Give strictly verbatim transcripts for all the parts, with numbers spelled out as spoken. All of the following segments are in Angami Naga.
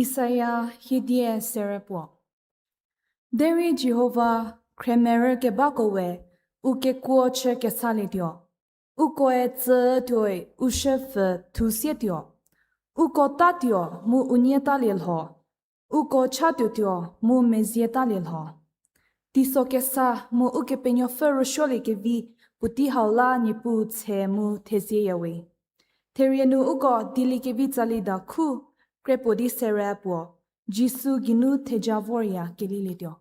Isaia hiedie sere puo. Derei Jihova, khremerü kebako we, u kekuo chü kesalietuo. Ukoe tsütuoi u shüpfü thusietuo. Uko tatuo mu unie talie lho. Uko chatuotuo mu mezietalie lho. Teiso kesa mu Ukepenuopfü rüsuoliekevi puotei hau la Niepuu tshe mu thezieyawe. Therie nu uko dieliekevi tsali dakhu, krepuo di sere puo, Jisu geinu theja vorya kelilietuo.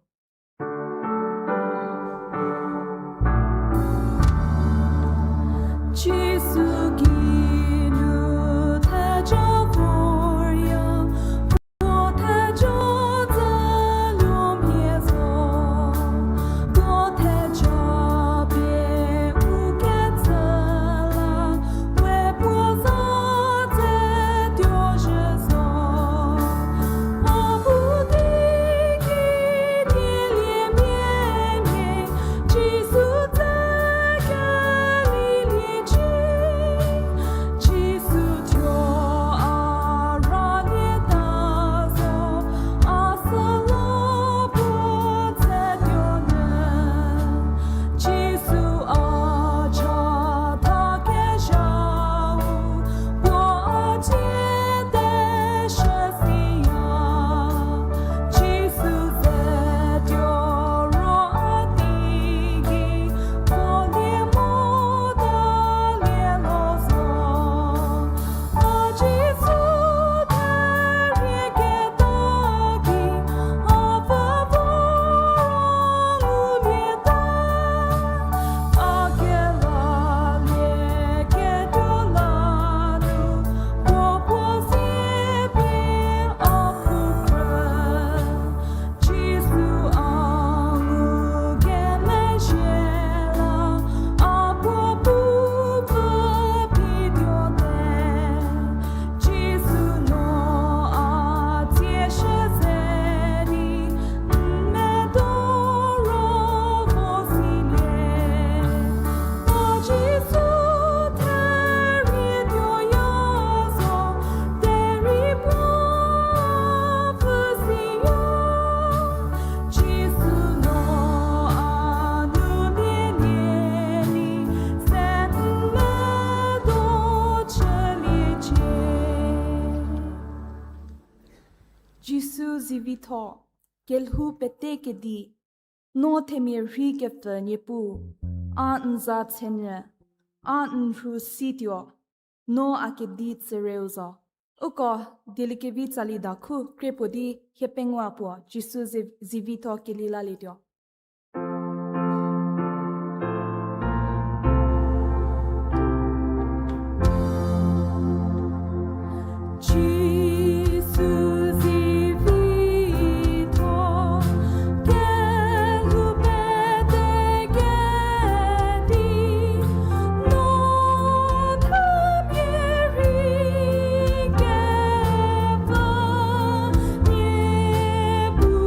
Jisu geinu theja vorya, puo theja tsü luo mhie zo, puo theja pie u ketsü la, we puo za tse tuo zhü zo. A bu di ki dielie mia nie, Jisu tsü kelilie ci. Jisu tuo a ralieta zo, a süla puo tse tuo nyü. Jisu a cha tha kezhau, puo a tie te shü siya. Jisu ze tuo ro a di gei, puo lie mo ta lie lo zo. A Jisu therie keta gei, a pfü vo ro ngulie ta. A kelalie ketuo la nu, puo puo sie pie a phu krü. Jisu a ngu kemezhie la, a puo pu pfü phi tuo te. Jisu no a tie shü ze di, n medo ro vo silie. A Jisu therie tuoya zo, derei puo pfü siya. Jisu no a nu nie nie di, se n medo chüliecie. Jisu zivitho, kelhou pete kedi, no themia rhei kepfü Niepuu, a n za tshenyü, a n rhu situo, no a kedi tsüreu zo. Uko dieliekevi tsali dakhu krepuo di hiepengou puo Jisu zi-, zivitho kelilalietuo. Jisu zivitho, kelhou pete kedi, no themia rhei kepfü Niepuu.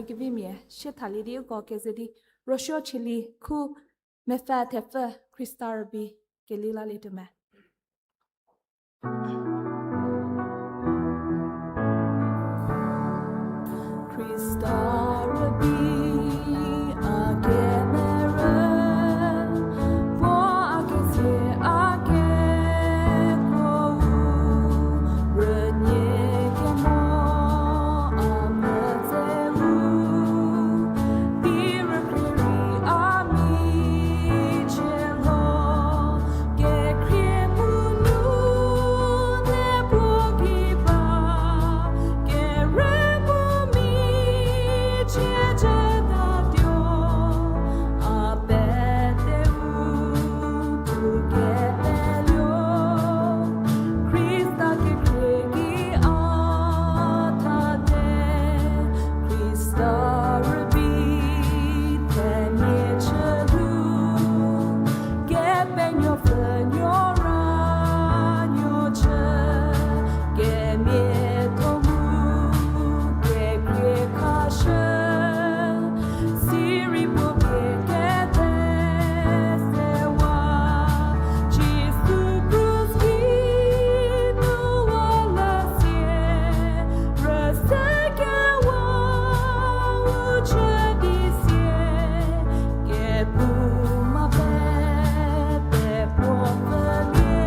Kevimia, sie thalie di uko keze di, Rosuo Chili khu mepfü thepfü Khrista rübei keli lalietuo me. Khrista rübei a kemerü, puo a kezie a kekuo u, rünie kemo a medzeu, di rükrie rei a michie lho, kekhrie mu nu ne puo ki ba, kerü mu michie jütatuo, a peteu pu kepeluo, Khrista kekhrie ki a thate, Khrista rübei themia chü nu, Kepenuopfü nuo ra nuo chü, kemiatho mu kekhrie khashü, sirei puo pie kete sewa, Jisu krus ki nu wa la sie, rüse kewa u chü di sie, kephouma pete puo pfhülie,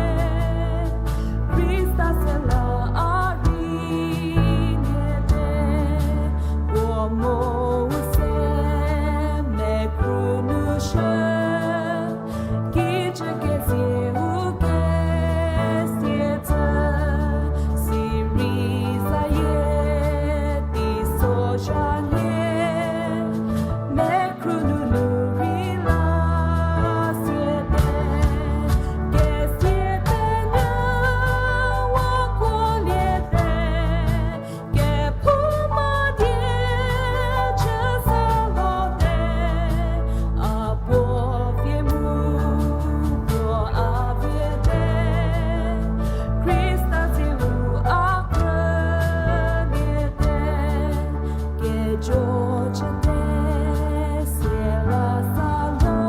Khrista se la a rei nie te, puo mo u se mekru nu shü, kijü kezie u kesie tsü, sirei zayie di sozha nie, mekru nunu rei la siete, kesie penyü wa kuoliete, kephouma die chü sa lote, a puo vie mu puo a vie te, Khrista zieu a krüliete, kejo chüte sie la sa lo,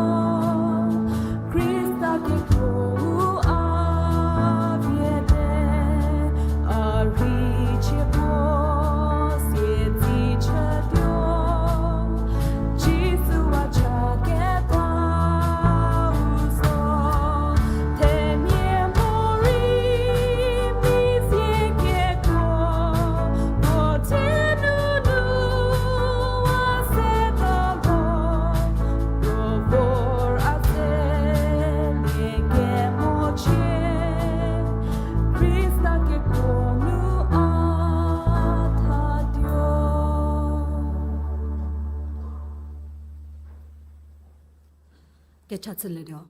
Khrista kekuo u a vie te, a rheichie puo sie tsi chütuo, Jisu a cha ketau zo, themia morei mi zie kekuo, puo tsie nunu a se ta lo, puo vor a se lie kemo chie, Khrista kekuo nu a thatuo. Kecha chülietuo.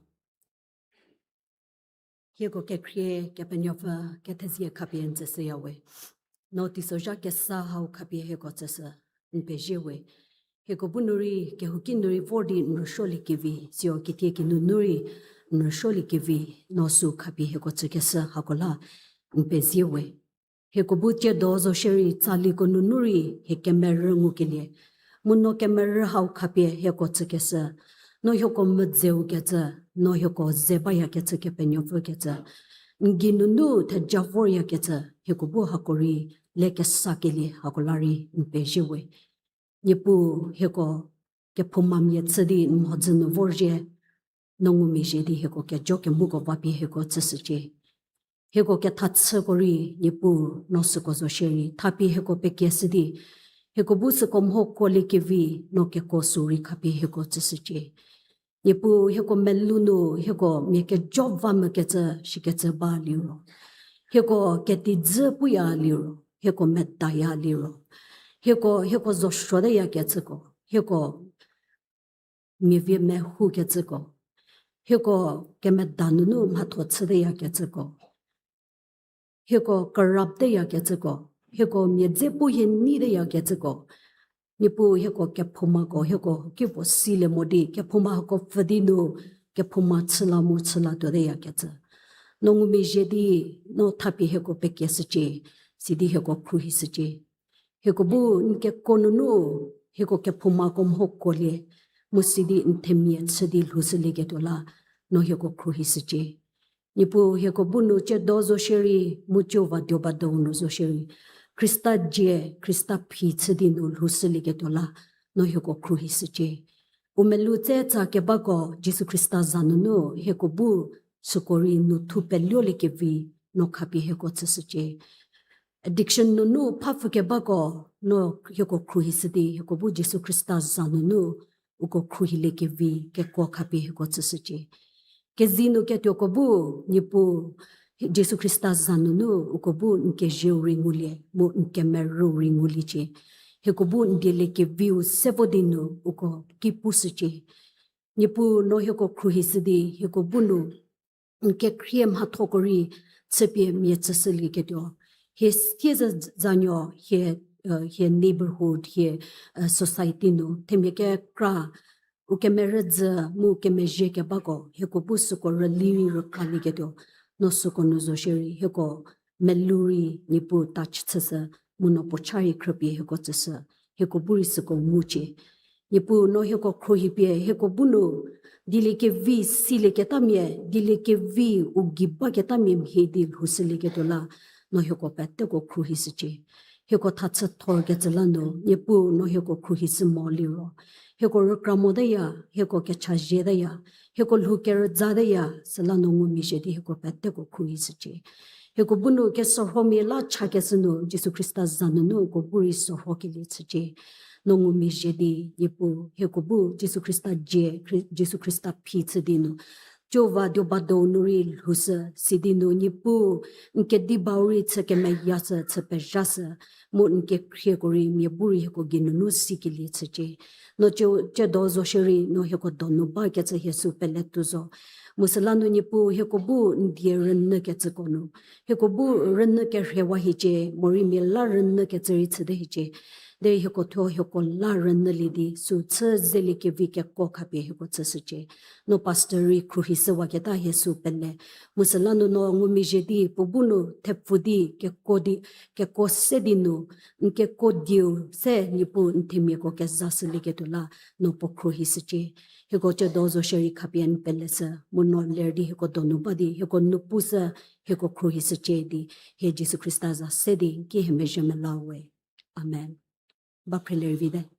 Hieko kekhrie Kepenuopfü kethezie khapie n tsüshüya we. No teisozha kesa hau khapie hieko tsüshü n pezie we. Hieko bu nu rei kehouki nu rei vor di n rüsuoliekevi, siro kitiekinu nu rei n rüsuoliekevi, no süu khapie hieko tsükeshü hako la n pezie we. Hieko bu tsiedo zo shierei tsaliko nunu rei hie kemerü ngukelie, mu no kemerü hau khapie hieko tsükeshü, no hieko medzeu kecü, no hieko ze bayakecü Kepenuopfü kecü, n gei nunu theja voryakecü, hieko bu hako rei le kesakelie hako la rei n pezie we. Niepuu hieko kephoumamia chü di n mhodzü nu vorzhie, no ngumezhie di hieko kejo kemuko vapie hieko tsüshücie. Hieko kethachüko rei, Niepuu no süko zo shierei thapie hieko pekieshü di, hieko bu süko mho kuoliekevi, no kekuo sü rei khapie hieko tsüshücie. Niepuu hieko melou nu hieko mia kejo va mokecü shikecü ba liro, hieko ketijü puya liro, hieko medaya liro, hieko, hieko zo suoteyakecüko, hieko miavie mehoukecüko, hieko kemeda nunu mhatho chüteyakecüko, hieko corrupt teyakecüko, hieko mia dze pu hie neiteyakecüko, Niepuu hieko kephoumako hieko kipuo silie mo di kephouma hako pfü di nu kephouma chüla mu chüla tuoteyakecü, no ngumezhie di, no thapie hieko pekieshücie, sidi hieko khruohishücie. Hieko bu n kekuo nunu hieko kephoumako mhokuolie, mu sidi n themia chü di lhoushülieketuo la, no hieko khruohishücie. Niepuu hieko bu nu tsiedo zo shierei, mu Jihova duo ba dou nu zo shierei, Khrista dzie, Khrista phi chü di nu lhoushülieketuo la, no hieko khruohishücie. U melou tse tsa kebako Jisu Khrista za nunu hieko bu süko rei nu thu peluoliekevi no khapie hieko tsüshücie. Addiction nunu phapfü kebako no hieko khruohishü di hieko bu Jisu Khrista za nunu uko khruohiliekevi kekuo khapie hieko tsüshücie. Kezi nu ketuoko bu, Niepuu, Jisu Khrista za nunu uko bu n kezieu rei ngulie, mu n kemerüu rei nguliecie. Hieko bu n dieliekeviu se vo di nu uko ki pushücie. Niepuu no hieko khruohishü di, hieko bu nu n kekhrie mhathoko rei chüpie mia tsüshülieketuo. Hie sie ze zanuo, hie, hie neighborhood, hie society nu themia kekra u kemerüdzü mu kemezhie kebako hieko bu süko rüli rei rükralieketuo, no süko nu zo shierei hieko melou rei Niepuu touch chüshü, mu no puo cha rei khrüpie hieko tsüshü, hieko bu rei süko ngucie. Niepuu no hieko khruohipie hieko bu nu dieliekevi silieketamia, dieliekevi u gei baketamia mhie di lhoushülieketuo la, no hieko peteko khruohishücie. Hieko thachüthorkecü la nu Niepuu no hieko khruohishü mo liro, hieko rükra moteya, hieko kechazhieteya, hieko lhou kerüzateya, süla no ngumezhie di hieko peteko khruohishücie. Hieko bu nu kesorhomia la chakeshü nu Jisu Khrista za nunu uko bu rei sorhokelie chücie. No ngumezhie di Niepuu hieko bu Jisu Khrista dzie, Khri- Jisu Khrista phi chü di nu Jihova duo ba dou nu rei lhoushü, sidi nu Niepuu n kedi bau rei chü kemeyashü, chü pezhashü, mu n kekhrieko rei mia bu rei hieko geinunu sikelie chücie. No tsiedo zo shierei no hieko donu bakecü hie sü pele tuo zo. Mu süla nu Niepuu hieko bu n die rünyükecüko nu, hieko bu rünyü kerhewa hiecie, morei mia la rünyükecü rei chüte hiecie. Derei hieko thuo hieko la rünyülie di sü chü zeliekevi kekuo khapie hieko tsüshücie. No pastor rei khruohishüwaketa hie sü pele. Mu süla nu no ngumezhie di puo bu nu thepfü di kekuo di, kekuo se di nu n kekuo dieu se Niepuu n themiako kezashülieketuo la, no puo khruohishücie. Hieko tsiedo zo shierei khapie n peleshü, mu no ler di hieko donu ba di hieko nu pushü, hieko khruohishücie di, hie Jisu Khrista za se di ki hie mezhie mela we. Amen. Ba phrelie rei vite.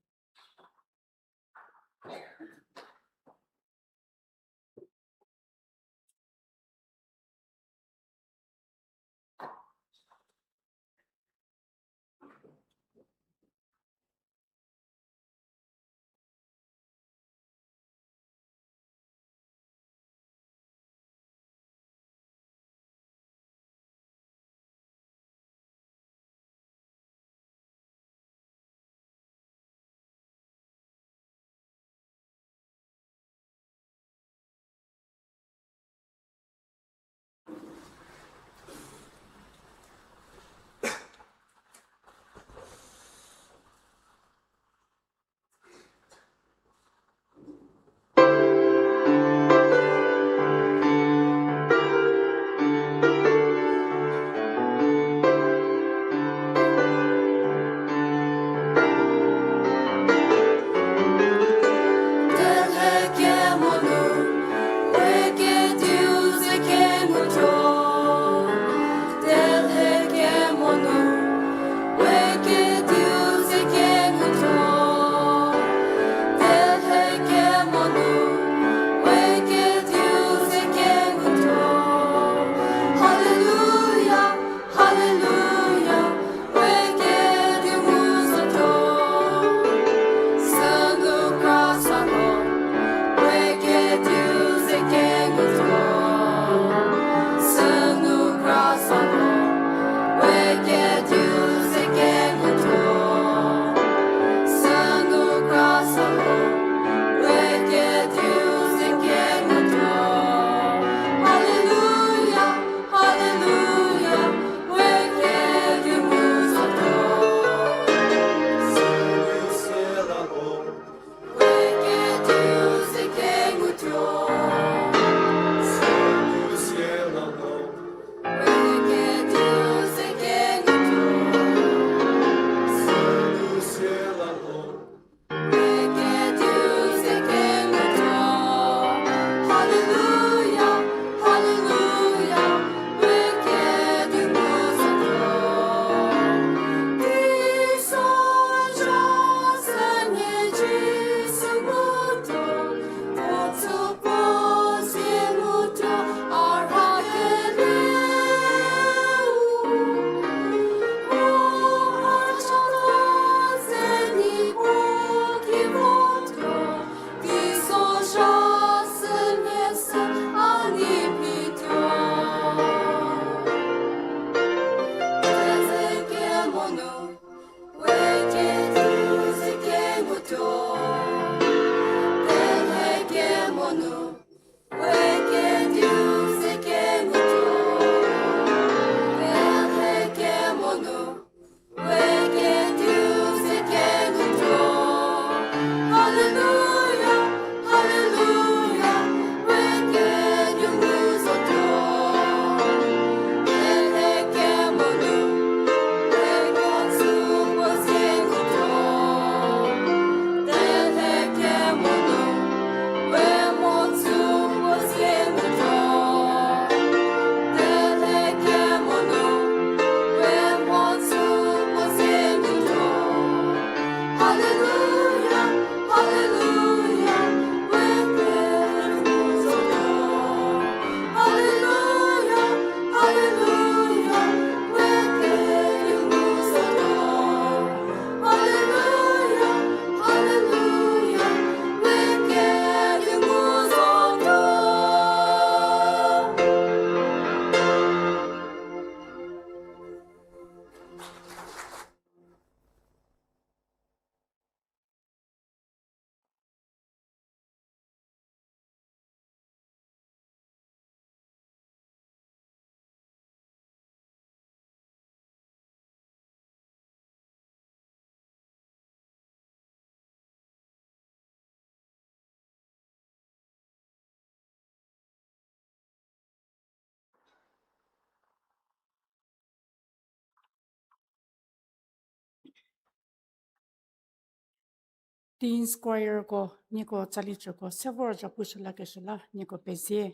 Teens choirko, nieko tsali cüko se vor zhapu shü lakeshü la nieko pezie.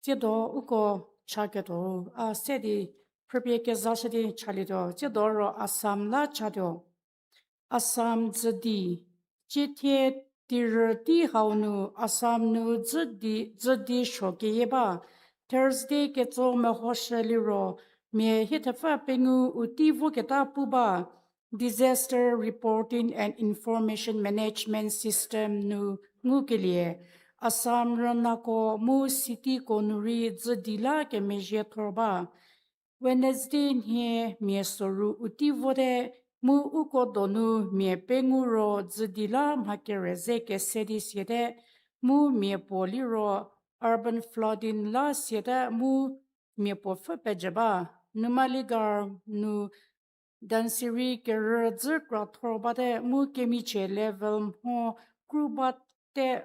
Tsiedo uko chaketuo a se di phrüpie kezashü di chalietuo. Tsiedo ro Assam la chatuo. Assam dzüdi. Ciethie tirü tei hau nu Assam nu dzüdi, dzüdi suo keyie ba. Thursday ketso mehoshü liro mia hie thepfü pengou u tei voketa pu ba. Disaster Reporting and Information Management System nu ngukelie, Assam rünako mu cityko nu rei dzüdi la kemezhie thor ba. Wednesday nhie mia soru u tei vote mu uko donu mia pengou ro dzüdi la mha kere ze kese di siate, mu mia puo liro urban flooding la siate mu mia puo pfü pejü ba. Numaligarh nu Dhansiri kerü dzü kra thor bate mu kemichie level mho kru bate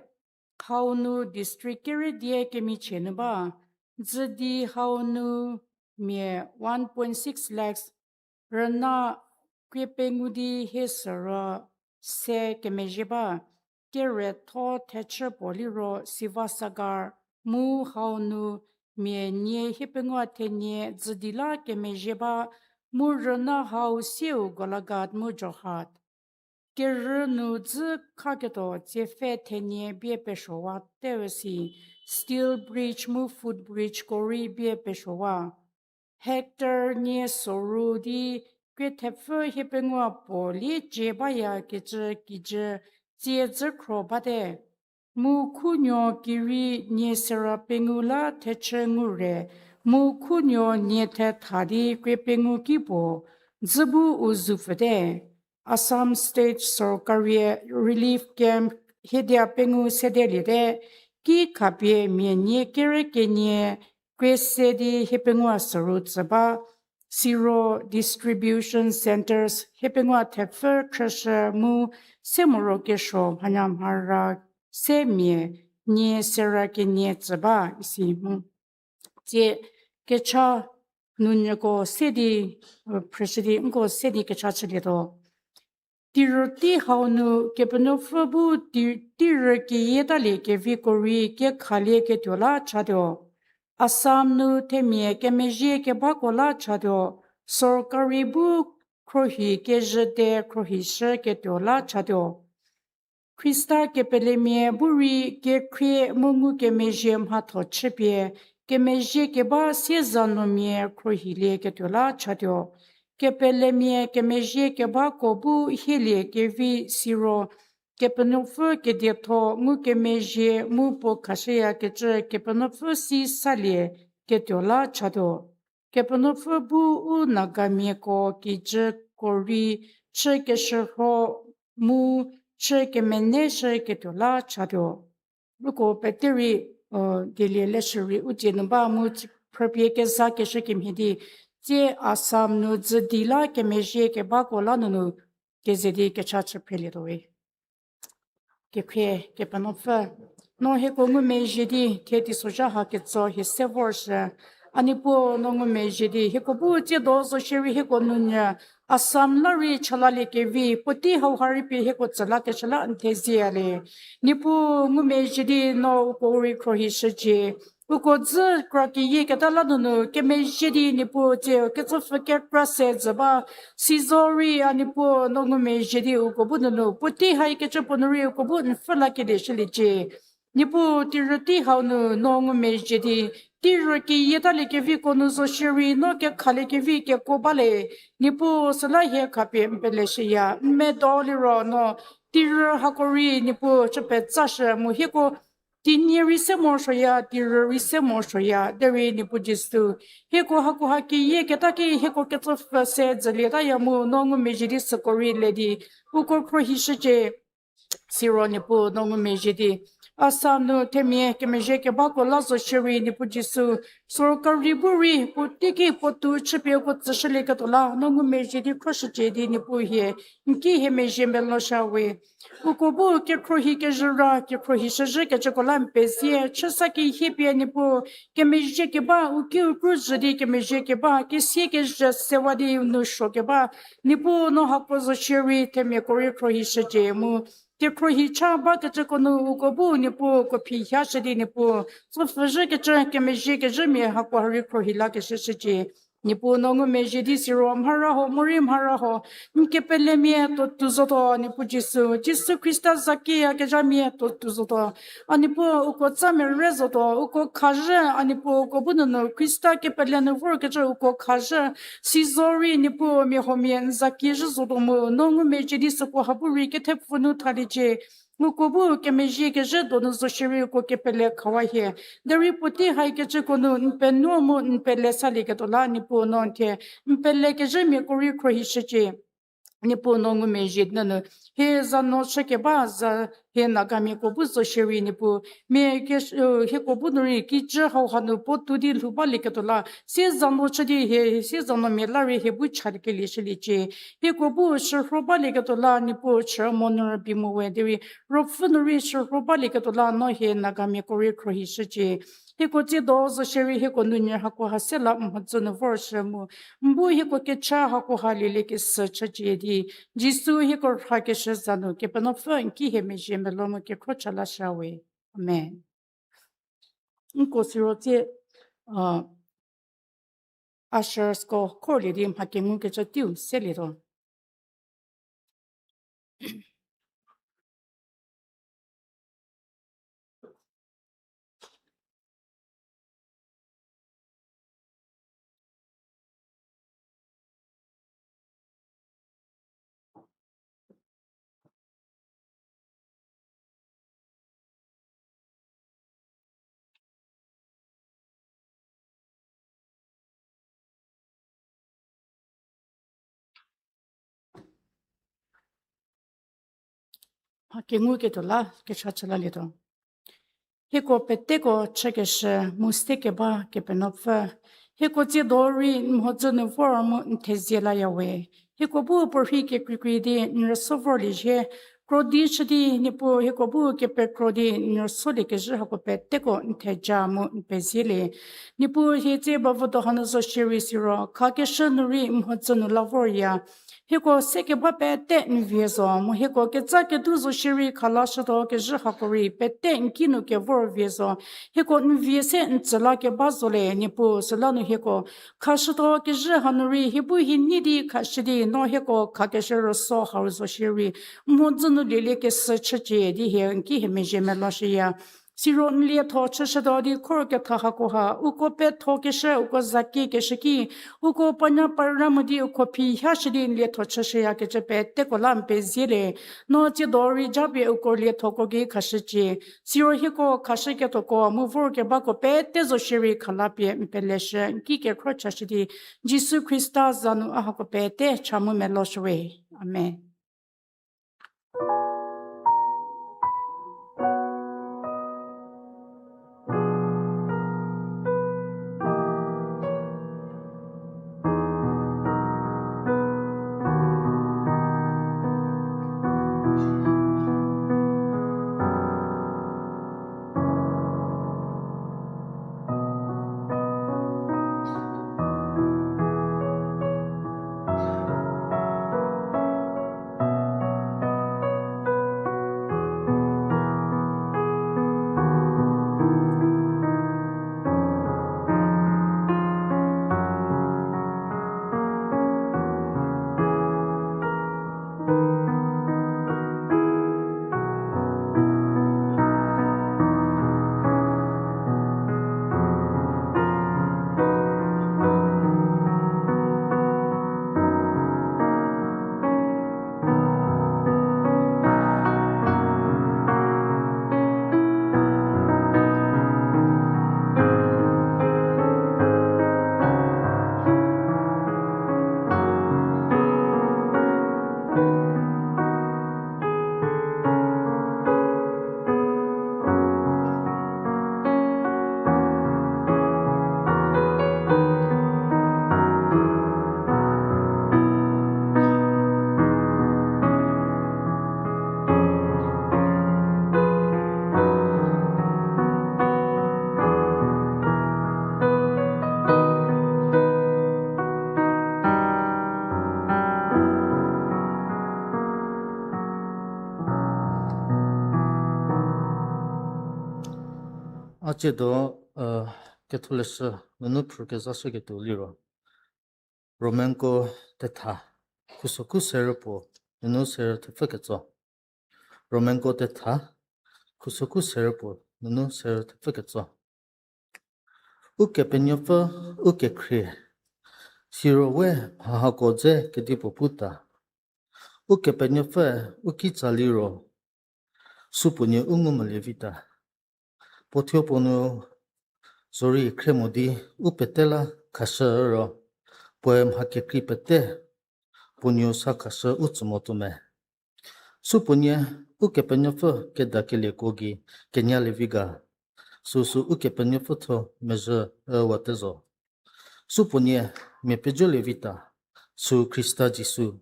hau nu district kerü die kemichie nu ba. Dzüdi hau nu mia one point six lakhs rüna krie pengou di hie süro se kemezhie ba. Keretho thechü puo liro Sivasagar mu hau nu mia nie hie pengou thenie dzüdi la kemezhie ba, mu rüna hau sieu Golaghat mu Jorhat. Kerü nu dzü khaketuo tsiepfhe thenie bie pesuowa tewü si, steel bridge mu footbridgeko rei bie pesuowa. Hectare nie soru di krie thepfü hie pengou puo liecie bayakecü kijü tsie dzü khro bate. Mu khunuo kirei nie sera pengou la thechü ngu re, mu khunuo nie thetha di krie pengou ki puo dzü bu u zupfüte. Assam State sorkarie relief camp hiedia pengou sedeliete, ki khapie mia nie kerü kenie krie se di hie pengou soru tsü ba, siro distribution centres hie pengou thepfü khrüshü mu se moro kesuo mhanya mhara se mia nie sera kenie tsü ba isi mu. Tsie kecha nunyüko se di, phrüshü di nko se di kecha chülietuo. Tirü tei hau nu Kepenuopfü bu ti-, tirü keyietalie keviko rei kekhalieketuo la chatuo. Assam nu themia kemezhie kebako la chatuo. Sorkari bu khrohi kezhüte khrohishüketuo la chatuo. Khrista kepelemia bu rei kekhrie mu ngukemezhie mhatho chüpie, kemezhie keba siezanuomia khrohilieketuo la chatuo. Kepelemia kemezhie kebako bu hielie kevi siro, Kepenuopfü kedietho ngukemezhie mu puo khashüyakecü Kepenuopfü si salieketuo la chatuo. Kepenuopfü bu u Nagamiako kijüko rei chü keshürho mu chü kemeneshüketuo la chatuo. Uko peterei, dielie leshürei u dzie nu ba mu phrüpie kezakeshü kemhie di, tsie Assam nu dzüdi la kemezhie kebako la nunu keze di kecha chü phrelietuo we. Kekhrie Kepenuopfü, no hieko ngumezhie di thie teisozha ha ketso hie se vorshü. A Niepuu, no ngumezhie di hieko bu tsiedo zo shierei hieko nounyü Assam la rei chalalie kevi puotei hauha rei pie hieko tsü lakeshü la n thezie le. Niepuu, ngumezhie di no uko rei khrohishücie. Uko dzü kra keyieketa la nunu kemezhie di Niepuu tsie ketsopfü kekra se jü ba. Sizo rei a Niepuu, no ngumezhie di uko bu nunu puotei haikecü puo nu rei uko bu n pfhü lakelie shüliecie. Niepuu, tirü tei hau nu no ngumezhie di, tirü keyietalie keviko nu zo shierei no kekhalie kevi kekuo bale. Niepuu, süla hie khapie n peleshüya, n medo liro no tirü hako rei Niepuu chü petsashü mu hieko tinie rei se morosuoya, tirü rei se morosuoya derei Niepuu Jisu, hieko hakoha keyieketa ki hieko ketsopfü se jülietaya mu no ngumezhie di süko rei le di uko khrohishücie. Siro Niepuu, no ngumezhie di Assam nu themia kemezhie kebako la zo shierei Niepuu Jisu, sorkari bu rei puoteiki puotou chüpie uko tsüshülieketuo la no ngumezhie di khroshücie di Niepuu hie n ki hie mezhie meloshüwe. Uko bu kekhrohi kezhü ra, kekhrohi shüzhükecüko la n pezie, chüsa kehiepie Niepuu, kemezhie keba, u kiu kru zhü di kemezhie keba, kesie kezhü sewa di nu suo keba, Niepuu no hako zo shierei themiako rei khrohishücie mu Kekhruohi cha bakecüko nu uko bu Niepuu uko phi hashü di Niepuu, tsopfhüzhükecü kemezhiekezhümia hako ha rei khruohi lakeshü shücie. Niepuu no ngumezhie di siro mhara ho, morei mhara ho, n kepelemia tuo tuo zotuo, Niepuu Jisu, Jisu Khrista za kiyakezhamia tuo tuo zotuo. A Niepuu uko tsa mere zotuo, uko khazhü, a Niepuu uko bu nunu Khrista kepele nu vorkecü uko khazhü, si zorei Niepuu mia huomia n za ki zhü zotuo mu, no ngumezhie di süko ha bu rei kethepfü nu thaliecie. Uko bu kemezhiekezhü donu zo shierei uko kepele khawa hie. Derei puotei haikecüko nu n penuo mu n pele salieketuo la Niepuu no n thie n pelekezhümiako rei khruohishücie. Niepuu no ngumezhie nunu hie za no chükeba za hie Nagamiako bu zo shierei Niepuu mia ke, hieko bu nu rei kijü hau hanu puo tuo di lhou balieketuo la sie za no chü di hie sie za no mia la rei hie bu chaliekelie shüliecie. Hieko bu shürho balieketuo la Niepuu chü mo nu rübei mo we derei ruopfü nu rei shürho balieketuo la no hie Nagamiako rei khruohishücie. Hieko tsiedo zo shierei hieko nunyü hako ha se la mhodzü nu vorshü mu n bu hieko kecha hako ha lieliekeshü chücie di Jisu hieko rhakeshü za nu Kepenuopfü n ki hie mezhie melou mu kekhro cha lashüya we. Amen. Nko siro tsie, ushersko khorlie di mha kengukecü teiu selietuo. Mha kenguketuo la kecha chü lalietuo. Hieko peteko chükeshü mu se keba Kepenuopfü, hieko tsiedo rei n mhodzü nu vor mu n thezie laya we. Hieko bu puorhi kekreikrei di n rüso vorliecie, krodi chü di Niepuu hieko bu kepekro di n rüsoliekezhü hako peteko n theja mu n pezielie. Niepuu hie tsie bavüdo hanu zo shierei siro khakeshü nu rei n mhodzü nu la vorya. Hieko se keba pete n vie zo mu hieko ketsa kedu zo shierei khalashütuo kezhü hako rei pete n ki nu kevor vie zo. Hieko n vie se n tsü la keba zo le Niepuu süla nu hieko khashütuo kezhü hanu rei hie bu hie nei di khashü di no hieko khakeshü rüso hau zo shierei n mhodzü nu lieliekeshü chücie di hie n ki hie mezhie meloshüya. Siro n lietho chüshütuo di khor ketha hako ha uko pethokeshü uko zakiekeshü ki uko panya para mu di uko phi hashü di n lietho chüshüyakecü peteko la n pezie le. No tsiedo rei japie uko liethoko ki khashücie. Siro hieko khashüketuoko mu vorkebako pete zo shierei khalapie n peleshü n ki kekhro chashü di Jisu Khrista za nu a hako pete cha mu meloshüwe. Amen. A ciedo, ketholeshü nunu phrü kezashüketuo liro, Romanko tetha, khusoku serü puo nunu serü thepfü ketso. Romanko tetha, khusoku serü puo nunu serü thepfü ketso. Ukepenuopfü, ukekhrie, siro we mha hako dze kedipuo puta. Ukepenuopfü, u kitsa liro, supuonie u ngu molie vita. Puo thuo puo nu zorei khrie mo di u pete la khashü ro, puoe mha kekrei pete puo nuo sa khashü u tsü motuo me. Supuonie Ukepenuopfü kedakelieko gei kenyalie vi ga, süsü Ukepenuopfü thuo mezhü üwate zo. Supuonie mia pejolie vita, sü Khrista Jisu,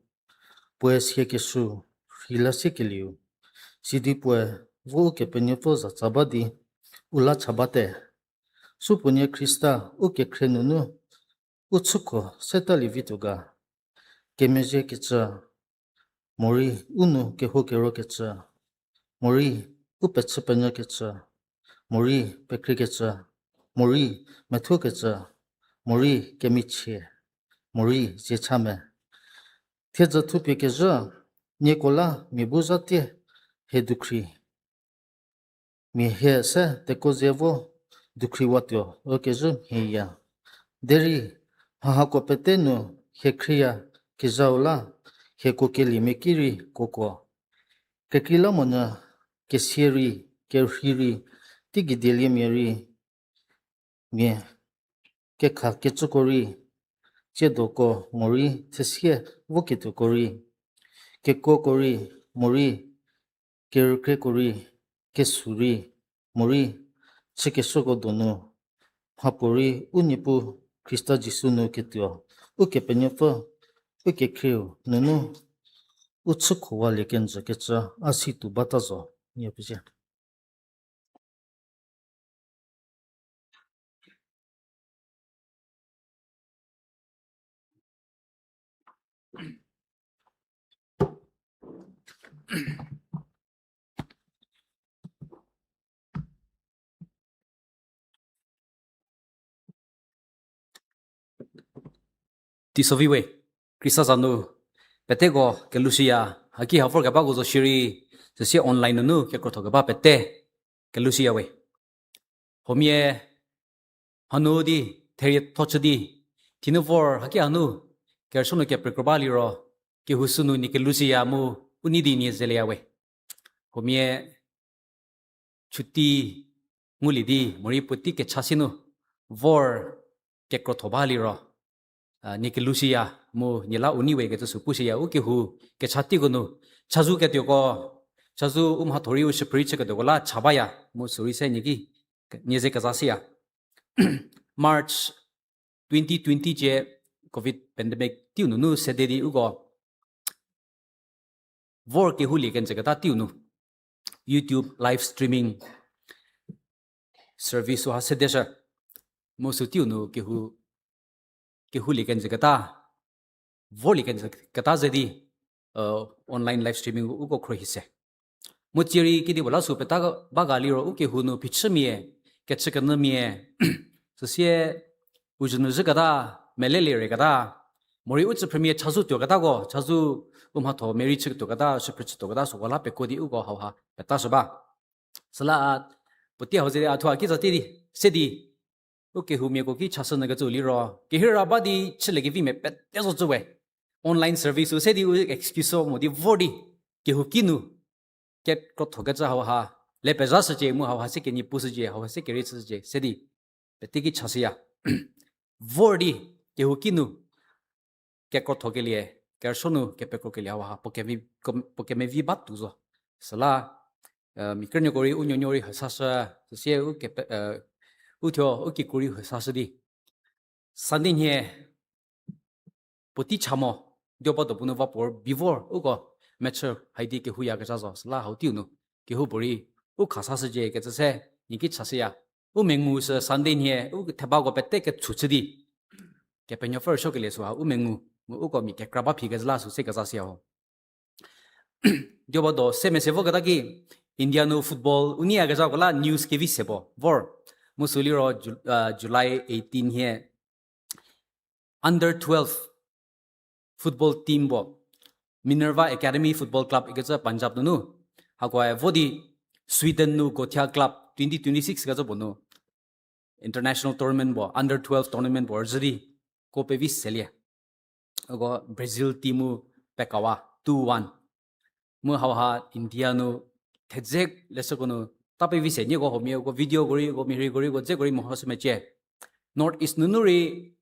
puoe siekeshü rheila siekelieu, sidi puoe vo Ukepenuopfü zatsa ba di u la cha bate. Supuonie Khrista ukekhrie nunu u chüko setalie vituo ga, kemezhiekecü, morei u nu kehoukerokecü, morei u pechü penyükecü, morei pekriekecü, morei methuokecü, morei kemichie, morei ziechame. Thiedzü thupie kezhü, nieko la mia bu zhatie hie dukhri, mia hie se teko ze vo dukhriwatuo ükezhü mhieya. Derei mha hako pete nu hie khrieyakezhau la hieko keliemia ki rei kuokuo. Kekreilamonyü kesia rei, kerhei rei, teigei dieliemia rei, mia kekha kecüko rei, tsiedoko morei thesie voketuoko rei, kekuoko rei, morei kerükrieko rei, kesu rei, morei chükeshüko donu, mhapuorei u Niepuu Khrista Jisu nu ketuo, Ukepenuopfü, ukekhrieu nunu u chükhowalie kenjü kecü a si tuo bata zo, nie pezie. Teisovi we, Khrista za nu peteko kelushüya, haki ha vorkebako zo shierei, süsie online nunu kekrotho keba pete kelushüya we. Huomia hanu di, therie thochü di, thinu vor haki hanu kerüsuo nu kepekro ba liro, kehou sünu nie kelushüya mu u nei di nie zelieya we. Huomia chuti ngulie di morei puotei kecha sie nu vor kekrotho ba liro, nie kelushüya mu nie la u nei we kecü sü pushüya, u kehou kecha teiko nu chazou ketuoko, chazou u mhatho rei u shüphrü rei chüketuoko la cha baya mu sürei se nie ki, nie ze kezashüya. March twenty twenty cie covid pandemic teiu nunu sede di uko vor kehoulie kenjü keta teiu nu YouTube live streaming service ha sedeshü. Mu sü teiu nu kehou, kehoulie kenjü keta, vorlie kenjü keta ze di online live streaming uko khro hi se. Mu tsierei kedipuo la sü peta ba ga liro u kehou nu phichümia, kechükenyümia, süsie u zhü nu zhüketa, melelie reketa, morei u tsüphrümia chazou tuoketako, chazou u mhatho merei chütuoketa, shüphrü chütuoketa süko la pekuo di uko hauha petashü ba. Süla a puotei hau ze di a thuo a kitsa tie di se di u kehoumiako ki chashü nyü kecü liro, kehira ba di chüliekevimia pete zo cü we. Online service u se di u excuse mo di vor di kehou kinu kekrotho kecü hauha le pezhashücie mu hauha se kenie pushücie, hauha se kerei chüshücie se di pete ki chashüya. Vor di kehou kinu kekrothokelie, kerüsuo nu kepekrokelie hauha puo kemevi batuo zo. Süla mia krünuoko rei u nuonuo rei hesashü, süsie u thuo u kikru rei hesashü di Sunday nhie puotei cha mo, dioba do bu nu va puo bi vor uko mechü haidi kehouyakezha zo. Süla hau teiu nu kehoupuorei u khasashücie kecü se nie ki chashüya. U mengu sü Sunday nhie u thebako pete ketshu chü di Kepenuopfü rüsuokelie süha u mengu, mu uko mia kekra ba phi kezhü la sü se kezashüya ho. Dioba do se mese voketa ki India nu football u neiyakezhako la news kevi se puo vor. Mu sü liro Ju-, uh, July eighteen hie under twelve football team puo, Minerva Academy Football Club ikecü Punjab nunu. Hakoe vo di Sweden nu Gothia Club twenty twenty-six kecü puo nu international tournament puo, under twelve tournament puo rüzhü di ko pevi selie. Uko Brazil team-u pekawa two one. Mu hauha India nu thedze leshüko nu ta pevi se nieko huomia uko video ko rei, uko mhirei ko rei, uko dze ko rei mehoshü mecie. North East nunu rei,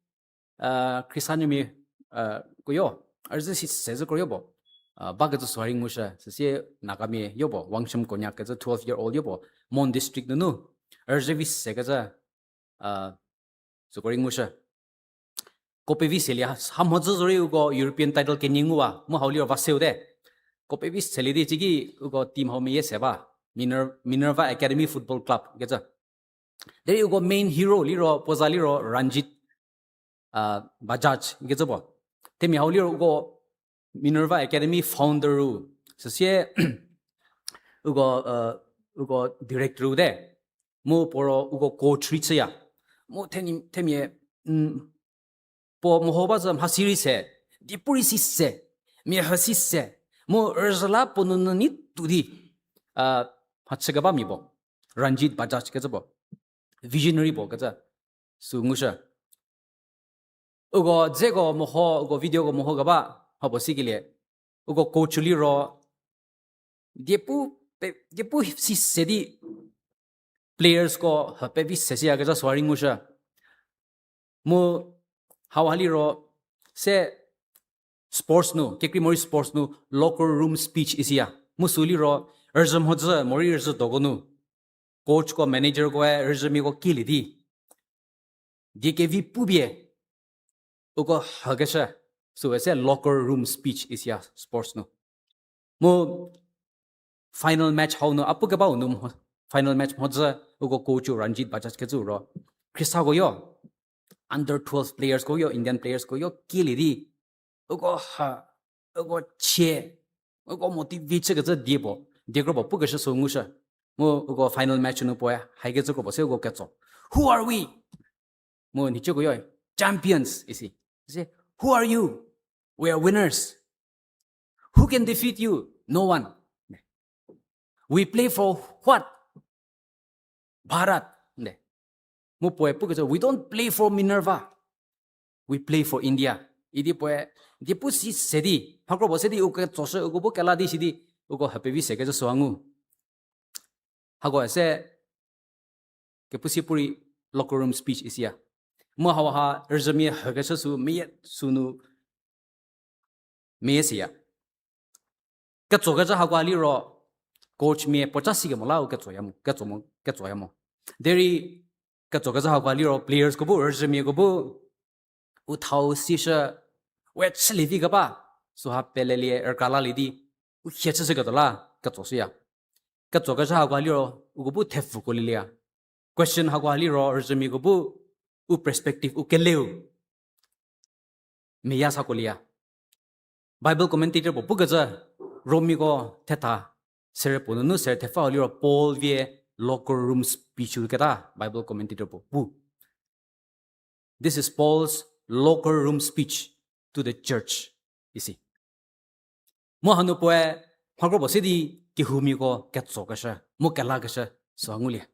uh, Christian mia, uh, koyo, a rüzhü si se zhü koyo puo. Uh, bakecü sorry ngushü, süsie Nagamia yo puo, Wangshim Konyak kecü twelve year old yo puo, Mon District nunu, a rüzhü vi sekecü, uh, süko rei ngushü. Ko pevi selie ha, ha mhodzü zorei uko European title kenie nguwa, mu hau liro va seu te. Ko pevi selie di ciki uko team hau meyie se ba, Miner-, Minerva Academy Football Club kecü. Derei uko main hero liro, puo za liro Ranjit, uh, Bajaj kecü puo. Themia hau liro uko Minerva Academy founder ru, süsie uko, uh, uko director ru te. Mu puo ro uko coach rei chüya. Mu theni-, themia, mm, puo meho ba zhü mhasi rei se, diepu rei si se, mia hü si se, mu rüzhü la puo nunu nyi tuo di, uh, mhachü keba mia puo, Ranjit Bajaj kecü puo, visionary puo kecü, sü ngushü. Uko dzeko meho, uko video ko meho keba, ha puo sikelie, uko coach liro, diepu pe-, diepu si se di players ko ha pevi se siya kecü sorry ngushü. Mu hauha liro se sports nu, kekrei morei sports nu locker room speech isiya. Mu sü liro rüzhü mhodzü morei rüzhü doko nu coach ko manager koe rüzhümiako kielie di die kevi pupie uko hükeshü, süe se locker room speech isiya sports nu. Mu final match hau nu a pu kebau nu mho-, final match mhodzü uko coach Ranjit Bajaj kecü ro, Khristako yo, under twelve players ko yo, Indian players ko yo kielie di uko ha, uko chie, uko motivate chükecü die puo, die kro puo pukeshü sü ngushü. Mu uko final match nu puoe haikecü kro puo se uko ketso, Who are we? Mu nhicuko yo, Champions isi. Isi, Who are you? We are winners. Who can defeat you? No one. We play for what? Bharat. Mu puoe pukecü, We don't play for Minerva. We play for India. Idi puoe, diepu si se di, mha kro puo se di uko ketsoshü, uko bu kela di si di, uko ha pevi sekecü süa ngu. Hako se, kepu si purei locker room speech isiya. Mu hauha rüzhümia hükeshü sü meyie sünu meyie siya. Ketsokecü hako liro coach mia puoca sikemo la u ketsoya mo, ketso mo, ketsoya mo. Derei ketsokecü hako liro players ko bu, rüzhümiako bu, u thau sishü, we chülie vi keba, süha pelelie rükra lalie di, u hie chüshüketuo la ketsoshüya. Ketsokecü hako liro uko bu thepfuko lieya. Question hako liro rüzhümiako bu u perspective u keleu meya sako lieya. Bible commentator puo pukecü, Romiako thetha, serü puo nunu serü thepfü liro Paul vie locker room speech u keta Bible commentator puo pu. This is Paul's locker room speech to the church, isi. Mu hanu puoe mha kro puo se di kehoumiako ketsokeshü mu kelakeshü süha ngulie.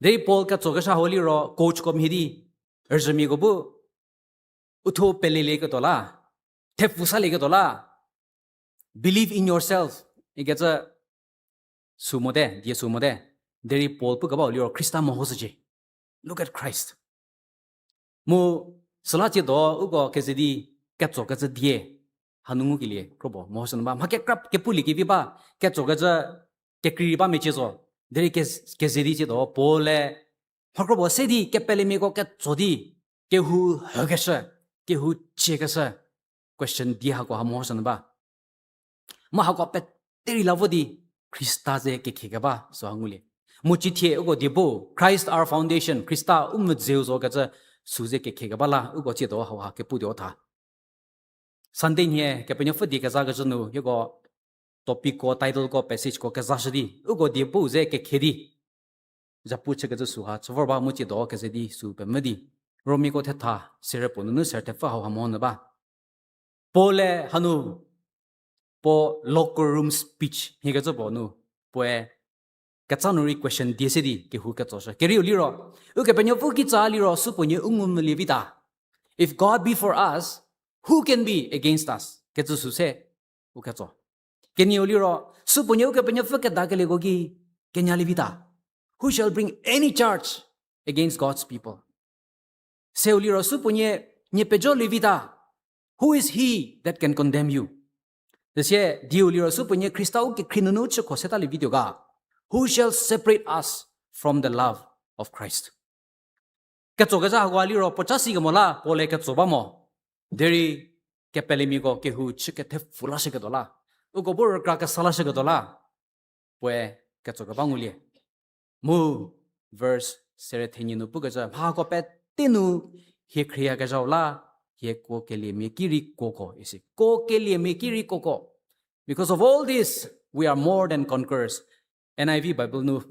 Derei Paul ketsokeshü hau liro coachko mhie di, rüzhümiako bu, uthuo pelelieketuo la, thepfu salieketuo la, believe in yourself ikecü sü mote, die sü mote. Derei Paul pukebau liro Khrista mehoshücie. Look at Christ. Mu süla tsiedo uko keze di ketsokecü die hanu ngukelie kro puo mehoshü nu ba. Mha kekra kepulie kevi ba, ketsokecü kekrei ba mecie zo. Derei kez-, keze di tsiedo Paul-e mha kro puo se di kepelemiako ketso di, kehou hükeshü, kehou chiekeshü question die hako ha mehoshü nu ba. Mu hako peterei la vo di Khrista ze kekhekeba süha ngulie. Mu cithie uko die bu, Christ our foundation, Khrista u mvüdzeu zo kecü sü ze kekhekeba la uko tsiedo hauha keputuo tha. Sunday nhie Kepenuopfü die kezakecü nu hieko topicko, titlekoe, passageko kezashü di uko die bu ze kekhe di zhapu chükecü süha chü vor ba mu tsiedo keze di sü pemvü di. Romiako thetha, sere puo nunu sere thepfü hauha mo nyü ba. Paul-e hanu, puo locker room speech hiekecü puo nu, puoe ketsa nu rei question die se di kehou ketsoshü. Kerieu liro, Ukepenuopfü kitsa liro, supuonie u ngumvülie vita. If God be for us, who can be against us? Kecü sü se, u ketso. Kenieu liro, supuonie Ukepenuopfü kedakelieko ki kenyalie vita. Who shall bring any charge against God's people? Seu liro supuonie, nie pejolie vita. Who is he that can condemn you? Süsie dieu liro supuonie Khrista u kekhrie nunu chükho setalie vituo ga. Who shall separate us from the love of Christ? Ketsokezha hakoha liro puoca sikemo la Paul-e ketso ba mo. Derei kepelemiako kehou chü kethepfu lashüketuo la, uko bu rükra kesa lashüketuo la, puoe ketsokeba ngulie. Mu verse sere thenie nu pukecü, mhako pete nu hie khrieyakezhau la, hie kuokeliemia ki rei kuoko isi. Kuokeliemia ki rei kuoko. Because of all this, we are more than conquerors. N I V Bible nu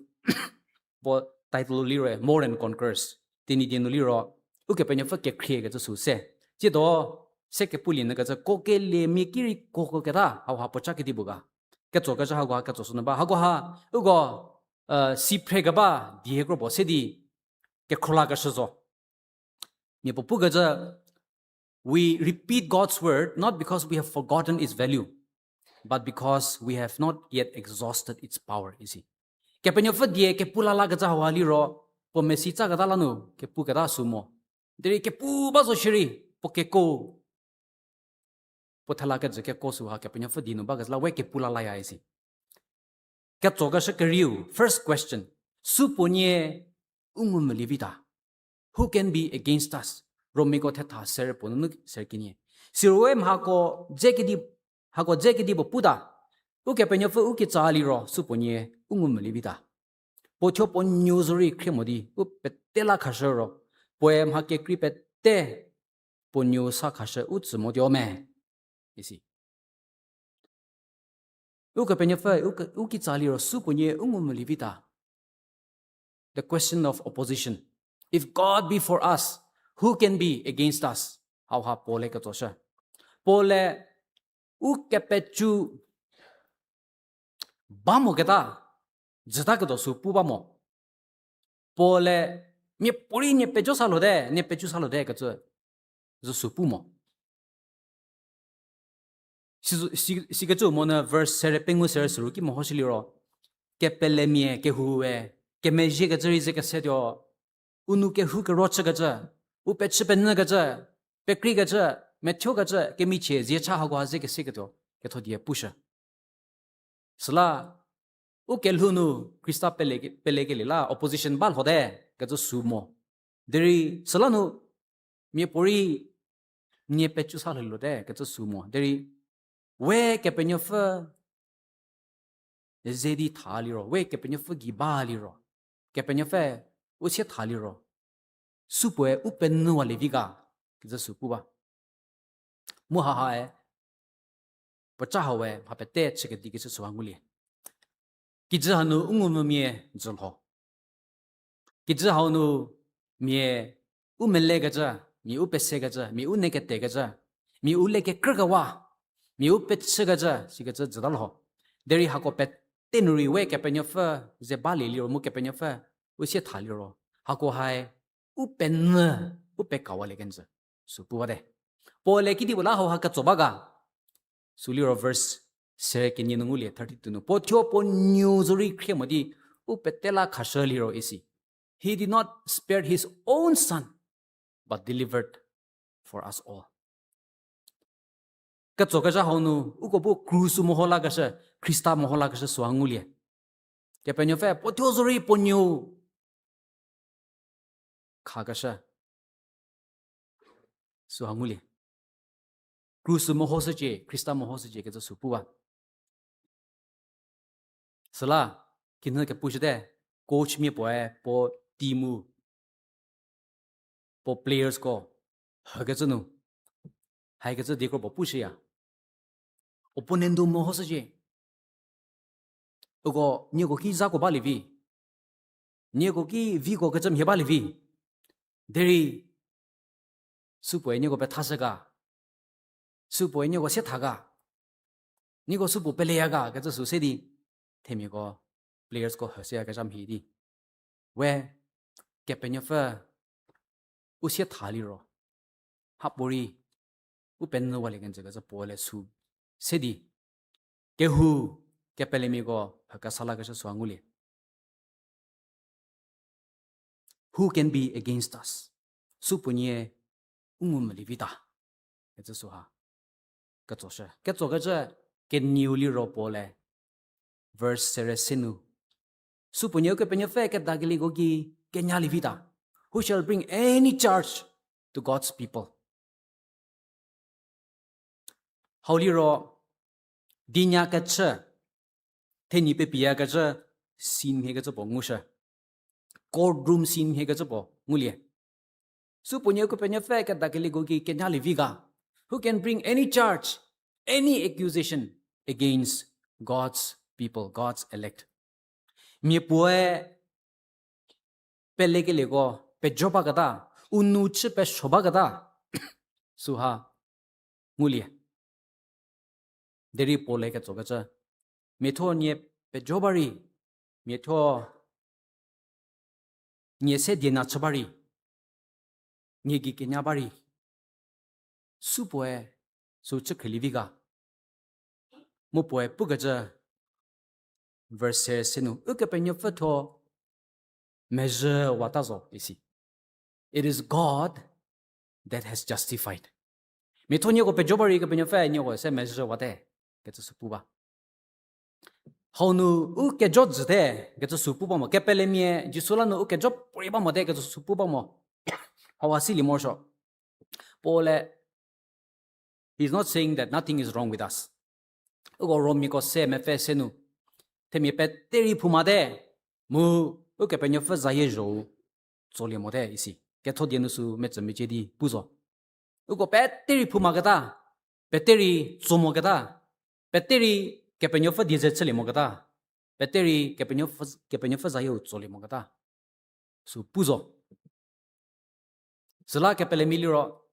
puo title liro more than conquerors. Tenyidie nu liro, Ukepenuopfü kekhriekecü sü se. Tsiedo, se kepulie nyükecü kuokeliemia ki rei kuoko keta, hauha puoca kedipuo ga. Ketsokezha hakoha ketso sünu ba. Hakoha, uko, si phrekeba die kro puo se di, kekhrola keshü zo. Mia puo pukecü, we repeat God's word not because we have forgotten its value, but because we have not yet exhausted its power, isi. Kepenuopfü die kepu la lakecü hauha liro, puo mesi tsaketa la nu kepuketa sü mo. Derei kepu ba zo shierei, puo keko, puo thela kejü keko süha Kepenuopfü die nu bakecü la we kepu la laya isi. Ketsokeshü kerieu, first question, supuonie u ngumvülie vita. Who can be against us? Romiako thetha sere puo nunu sere kenie. Siro we mhako dze kedi, hako dze kedipuo puta. Ukepenuopfü u kitsa liro supuonie u ngumvülie vita. Puo thuo puo nuo zorei khrie mo di u pete la khashü ro, puoe mha kekrei pete puo nuo sa khashü u tsü motuo me, isi. Ukepenuopfü u ke-, u kitsa liro supuonie u ngumvülie vita. The question of opposition. If God be for us, who can be against us? Hauha Paul-e ketsoshü. Paul-e u kepecü ba moketa, jütaketuo sü pu ba mo. Paul-e, miapuorei nie pejo sa lote, nie pejo sa lote kecü, zü sü pu mo. Si, si, sikecü monyü verse sere pengou sere süru ki mehoshü liro, kepelemia kehoue, kemezhiekecü rei ze kesetuo, u nou kerhu kero chükecü, u pechü penyükecü, pekreikecü, methuokecü, kemichie ziecha hakoha ze keseketuo, ketho die pushü. Süla, u kelhou nu Khrista pele-, pelekelie la opposition ba lhote kecü sü mo. Derei süla nu miapuorei nie pecu sa lhou lote kecü sü mo. Derei we Kepenuopfü ze di tha liro, we Kepenuopfü gei ba liro, Kepenuopfü u sie tha liro, supuoe u penyüwalie vi ga kecü sü pu ba. Mu hahae, puoca haue mha pete chükedi kecü süha ngulie. Kijü hanu u ngumvümia jü lho. Kijü hau nu mia u melekecü, mia u pesekecü, mia u neketekecü, mia u lekekrükewa, mia u pechükecü sikecü jüta lho. Derei hako pete nu rei we Kepenuopfü ze balie liro mu Kepenuopfü u sie tha liro, hako hae u penyü, u pekawalie kenjü sü pu bate. Paul-e kedipuo la hauha ketso ba ga? Sü liro verse sere kenie nu ngulie thirty-two nu. Puo thuo puo nuo zorei khrie mo di u pete la khashü liro isi. He did not spare his own son, but delivered for us all. Ketsokezha hau nu, uko bu krus-u meho lakeshü, Khrista meho lakeshü süha ngulie. Kepenuopfü puo thuo zorei puo nuo khakeshü süha ngulie. Krus-u mehoshücie, Khrista mehoshücie kecü sü pu ba. Süla, kinhü kepushüte, coach mia puoe puo team-u, puo playersko hükecü nu, haikecü di kro puo pushüya. Opponent-u mehoshücie. Uko nieko ki zako balie vi. nieko ki viko kecü mhie balie vi. Derei, supuoe nieko pethashü ga. Supuoe nieko sietha ga. Nieko supuo peleya ga kecü sü se di. Themiako, playersko hüseyakezha mhie di. We, Kepenuopfü u sietha liro, hapuorei u penyüwalie kenjü kecü puo le sü se di. Kehou, kepelemiako, hükesa lakeshü süha ngulie. Who can be against us? Supuonie u ngu molievita. Kecü süha ketsoshü. Ketsokecü kenieu liro puo le. Verse sere se nu. Supuonie Ukepenuopfü kedakelieko ki kenyalievita. Who shall bring any charge to God's people? Hau liro, dinyakecü, thenyi pepiyakecü, scene mhiekecü puo ngushü. Courtroom scene mhiekecü puo ngulie. Supuonie Ukepenuopfü kedakelieko ki kenyalievi ga. Who can bring any charge, any accusation against God's people, God's elect? Mia puoe pelekelieko pejo baketa, u nou chü pesuo baketa, süha ngulie. Derei puo le ketsokecü, miatho nie pejo ba rei, miatho nie se diena chü ba rei, nie gei kenya ba rei, supuoe sü chükhrielie vi ga. Mu puoe pukecü, verse se nu, Ukepenuopfü thuo mezhüwata zo isi. It is God that has justified. Miatho nieko pejo ba rei Kepenuopfü nieko se mezhüwate, kecü sü pu ba. Hau nu u kejo jüte, kecü sü pu ba mo. Kepelemia Jisu la nu u kejo puorei ba mote, kecü sü pu ba mo. Hau ha silie morosuo. Paul-e, he's not saying that nothing is wrong with us. Uko Romiako se mepfü se nu, themia pete rei phoumate, mu Ukepenuopfü zayie zho-u tsolie mote isi. Ketho die nu sü metsümecie di pu zo. Uko pete rei phoumaketa, pete rei tso moketa, pete rei Kepenuopfü die ze chülie moketa, pete rei Kepenuopfü, Kepenuopfü zayie-u tsolie moketa, sü pu zo. Süla kepelemia liro,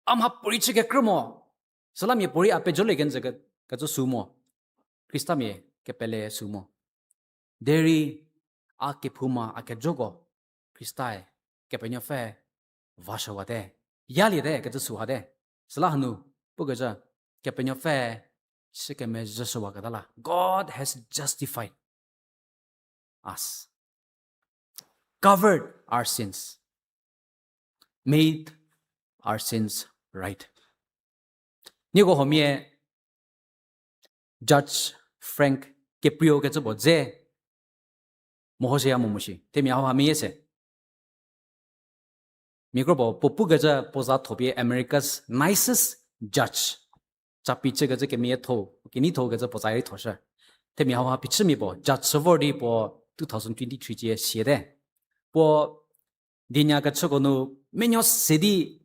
a mha puorei chü kekrü mo. Süla mia puorei a pejolie kenjü ke, kecü sü mo. Khristamia kepele sü mo. Derei a kephouma a kejoko Khrista-e Kepenuopfü vashüwate, yaliete kecü sü hate. Süla hanu pukecü, Kepenuopfü chü kemezhüshüwaketa la, God has justified us, covered our sins, made our sins right. Nieko huomia Judge Frank Caprio kecü puo dze mehoshüya mo mo shi. Themia hauha meyie se. Mia kro puo, puo pukecü puo za thopie America's nicest judge. Capi chükecü kemeyie tho, kenei tho kecü puo za rei thoshü. Themia hauha phichümia puo, judge vor di puo two thousand twenty-three cie siate. Puo dinyakechüko nu menuo se di,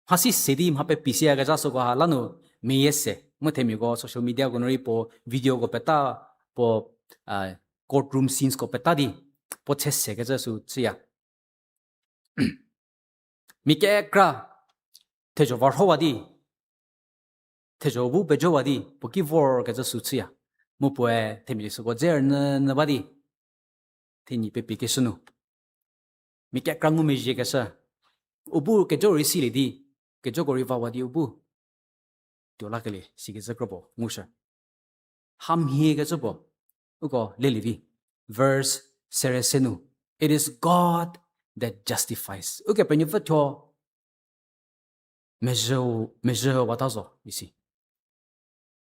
mhasi se di mha pepi siyakezha süko ha lanu meyie se. Mu themiako social mediako nu rei puo videoko peta, puo, courtroom sceneko peta di, puo tse sekecü sü chüya. Mia kekra thezho varhowa di, thezho bu pejowa di puo ki vorkecü sü chüya. Mu puoe themia süko dze rünyü nyü ba di, thenyi pepikeshü nu, mia kekra ngumezhiekeshü, u bu kejo rei silie di, kejoko rei vawa di u bu tuo lakelie sikecü kro puo ngushü. Hamhiekecü puo uko lelie vi. Verse sere se nu, it is God that justifies. Ukepenuopfü thuo mezhü, mezhüwata zo isi.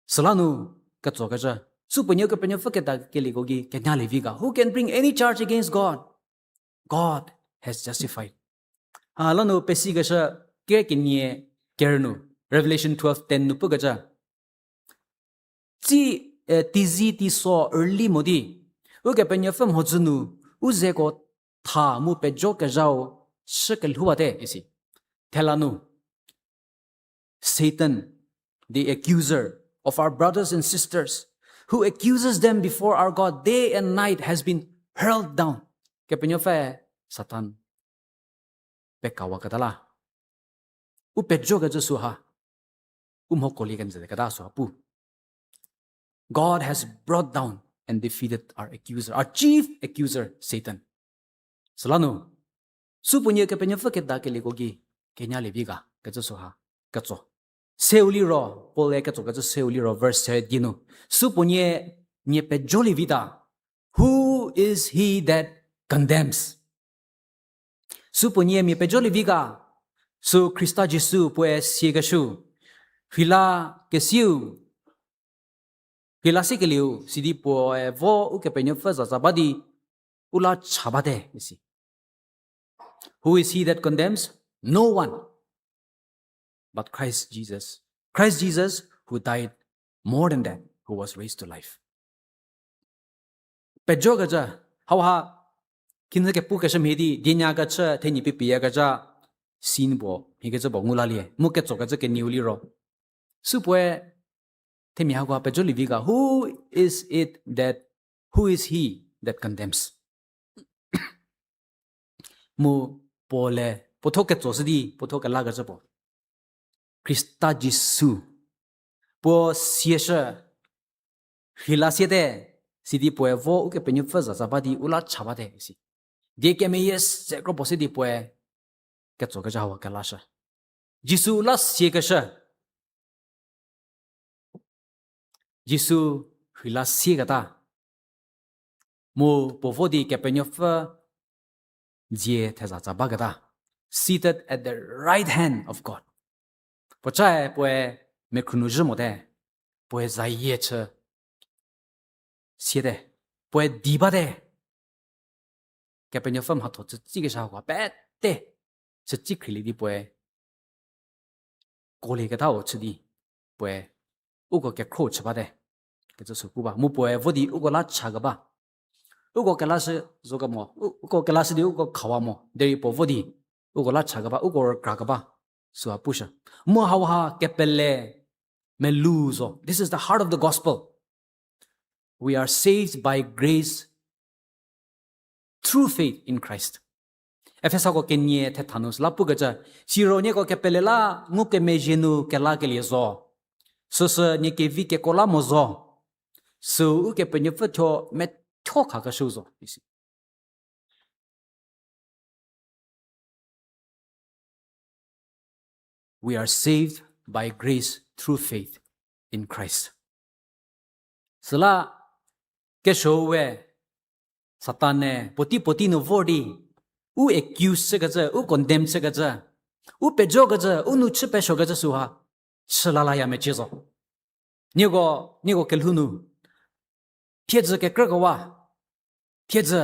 Süla nu ketsokecü, supuonie Ukepenuopfü kedakelieko ki kenyalievi ga. Who can bring any charge against God? God has justified. Ha lanu pesikeshü ker kenie ker nu, Revelation twelve ten nu pukecü, tsi, eh, tizi tiso rüli mo di, Ukepenuopfü mhodzü nu u zeko tha mu pejokezhau shü kelhouwate isi. Thela nu, Satan, the accuser of our brothers and sisters, who accuses them before our God day and night, has been hurled down. Kepenuopfü Satan pekawaketa la. U pejokecü süha. U mhokuolie kenjü keta süha pu. God has brought down and defeated our accuser, our chief accuser, Satan. Süla nu, supuonie Kepenuopfü kedakelieko gei, kenya lievi ga, kecü süha, ketso. Seu liro, Paul-e ketsokecü seu liro, verse se di nu. Supuonie, nie pejolie vita. Who is he that condemns? Supuonie mia pejolie vi ga, sü Khrista Jisu puoe siekeshü, rheila kesiu, rheila siekelieu, sidi puoe vo Ukepenuopfü zatsa ba di, u la cha bate, isi. Who is he that condemns? No one. But Christ Jesus. Christ Jesus, who died more than that, who was raised to life. Pejokecü, hauha, khinhie kepukeshü mhie di, dienyakecü, thenyi pipiyakecü, sin puo, mhiekecü puo ngu lalie, mu ketsokecü kenieu liro. Supuoe, themia hakoha pejolie vi ga, who is it that, who is he that condemns? Mu Paul-e, puotho ketsoshü di, puotho kelakecü puo. Khrista Jisu. Puo sieshü, rheila siete, sidi puoe vo Ukepenuopfü zatsa ba di u la cha bate, isi. Die kemeyie se kro puo se di puoe, ketsokecü hawa kelashü. Jisu la siekeshü. Jisu rheila sieketa. Mu puo vo di Kepenuopfü dzie thezatsa baketa. Seated at the right hand of God. Puocae puoe mekhru nu zhü mote, puoe zayie chü siete, puoe di bate. Kepenuopfü mhatho chütsikeshü hakoha pete, chütsi khrielie di puoe, kuolieketau chü di, puoe, uko kekhro chü bate, kecü sü pu ba. Mu puoe vo di uko la cha keba. Uko kelashü zo kemo, u-, uko kelashü di uko khawa mo, derei puo vo di, uko la cha keba, uko rükra keba, süha pushü. Mu hauha kepele melou zo. This is the heart of the gospel. We are saved by grace through faith in Christ. Efesako kenie thetha nu süla pukecü, siro nieko kepele la ngukemezhie nu kelakelie zo. Süsü nie kevi keko la mo zo. Süu Ukepenuopfü thuo methuo khakeshüu zo, isi. We are saved by grace through faith in Christ. Süla kesuo we Satan-e puotei puotei nu vor di, u accuse chükecü, u condemn chükecü, u pejokecü, u nu chü pesuokecü süha, chü lalaya mecie zo. Nieko, nieko kelhou nu, thiedzü kekrükewa, thiedzü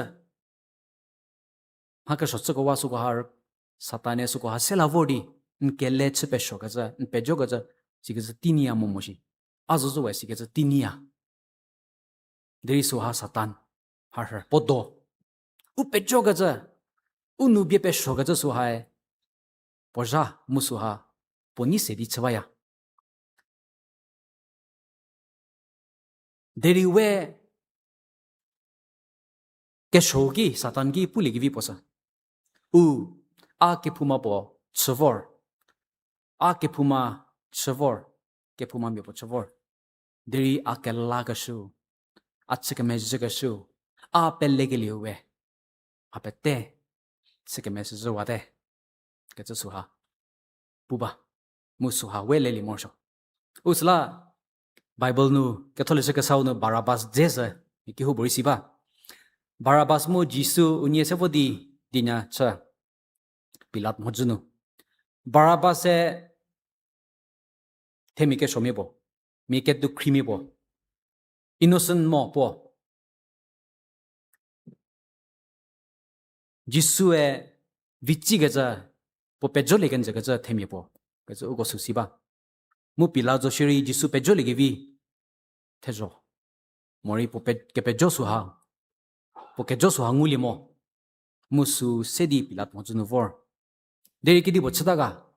mha kesuo chükewa sükoha, Satan-e sükoha se la vor di, n kele chü pesuokecü, n pejokecü, sikecü teinia mo mo shi. A zozü we sikecü teinia. Derei süha Satan, harhü, puo do. U pejokecü, u nu bie pesuokecü sühae, puo zha mu süha, puo nei se di chü baya. Derei we kesuo ki Satan ki puliekevi puo sü. U, a kephouma puo chü vor. A kephouma chü vor. Kephoumamia puo chü vor. Derei a kelakeshüu, a chü kemezhükeshüu, a pelekelieu we, a pete chü kemezhüwate, kecü süha pu ba, mu süha we lelie morosuo. U süla Bible nu, Ketholeshü Kesau nu Barabas dze sü, kehoupuorei si ba. Barabas mu Jisu unie se vo di dienya chü Pilat mhodzü nu. Barabas-e themia kesuomia puo, mia kedukhrimia puo, innocent mo puo. Jisu-e vitsikecü, puo pejolie kenjükecü themia puo, kecü uko süsi ba. Mu Pilat zo shierei Jisu pejoliekevi thezho. Morei puo pe-, kepejo süha, puo kejo süha ngulie mo. Mu sü se di Pilat mhodzü nu vor. Derei kedipuo chüta ga,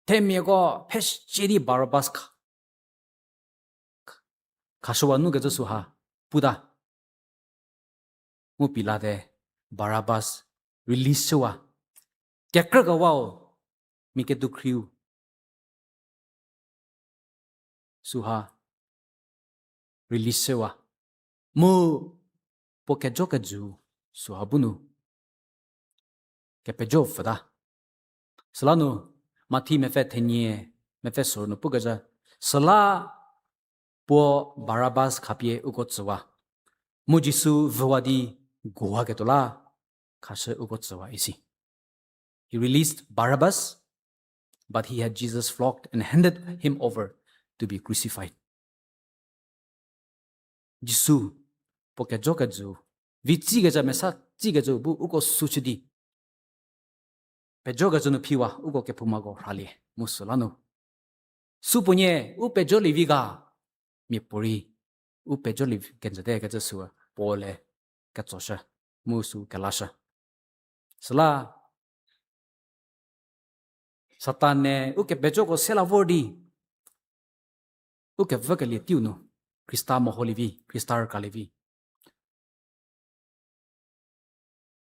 themiako pheshie di Barabas kha-, khashüwa nukecü süha puta. mu Pilate Barabas release shüwa. Kekrükewau, mia kedukhriu. Süha release shüwa. Mu puo kejo kejü süha bu nu kepejo pfüta. Süla nu Mathi mepfü thenie, mepfü sor nu pukecü, süla puo Barabas khapie uko tsüwa. Mu Jisu vüwa di guwa ketuo la khashü uko tsüwa isi. He released Barabbas, but he had Jesus flogged and handed him over to be crucified. Jisu puo kejo kejü, vi tsikecü mesa tsikecü bu uko sü chü di, pejo kejü nu phiwa uko kephoumako rhalie mu süla nu, supuonie u pejolie vi ga, miapuorei u pejolie kenjüte kecü sü Paul-e ketsoshü, mu sü kelashü. Süla Satan-e ukepejoko sela vor di, ukevükelie teiu nu, Khrista meholie vi, Khrista rükalie vi.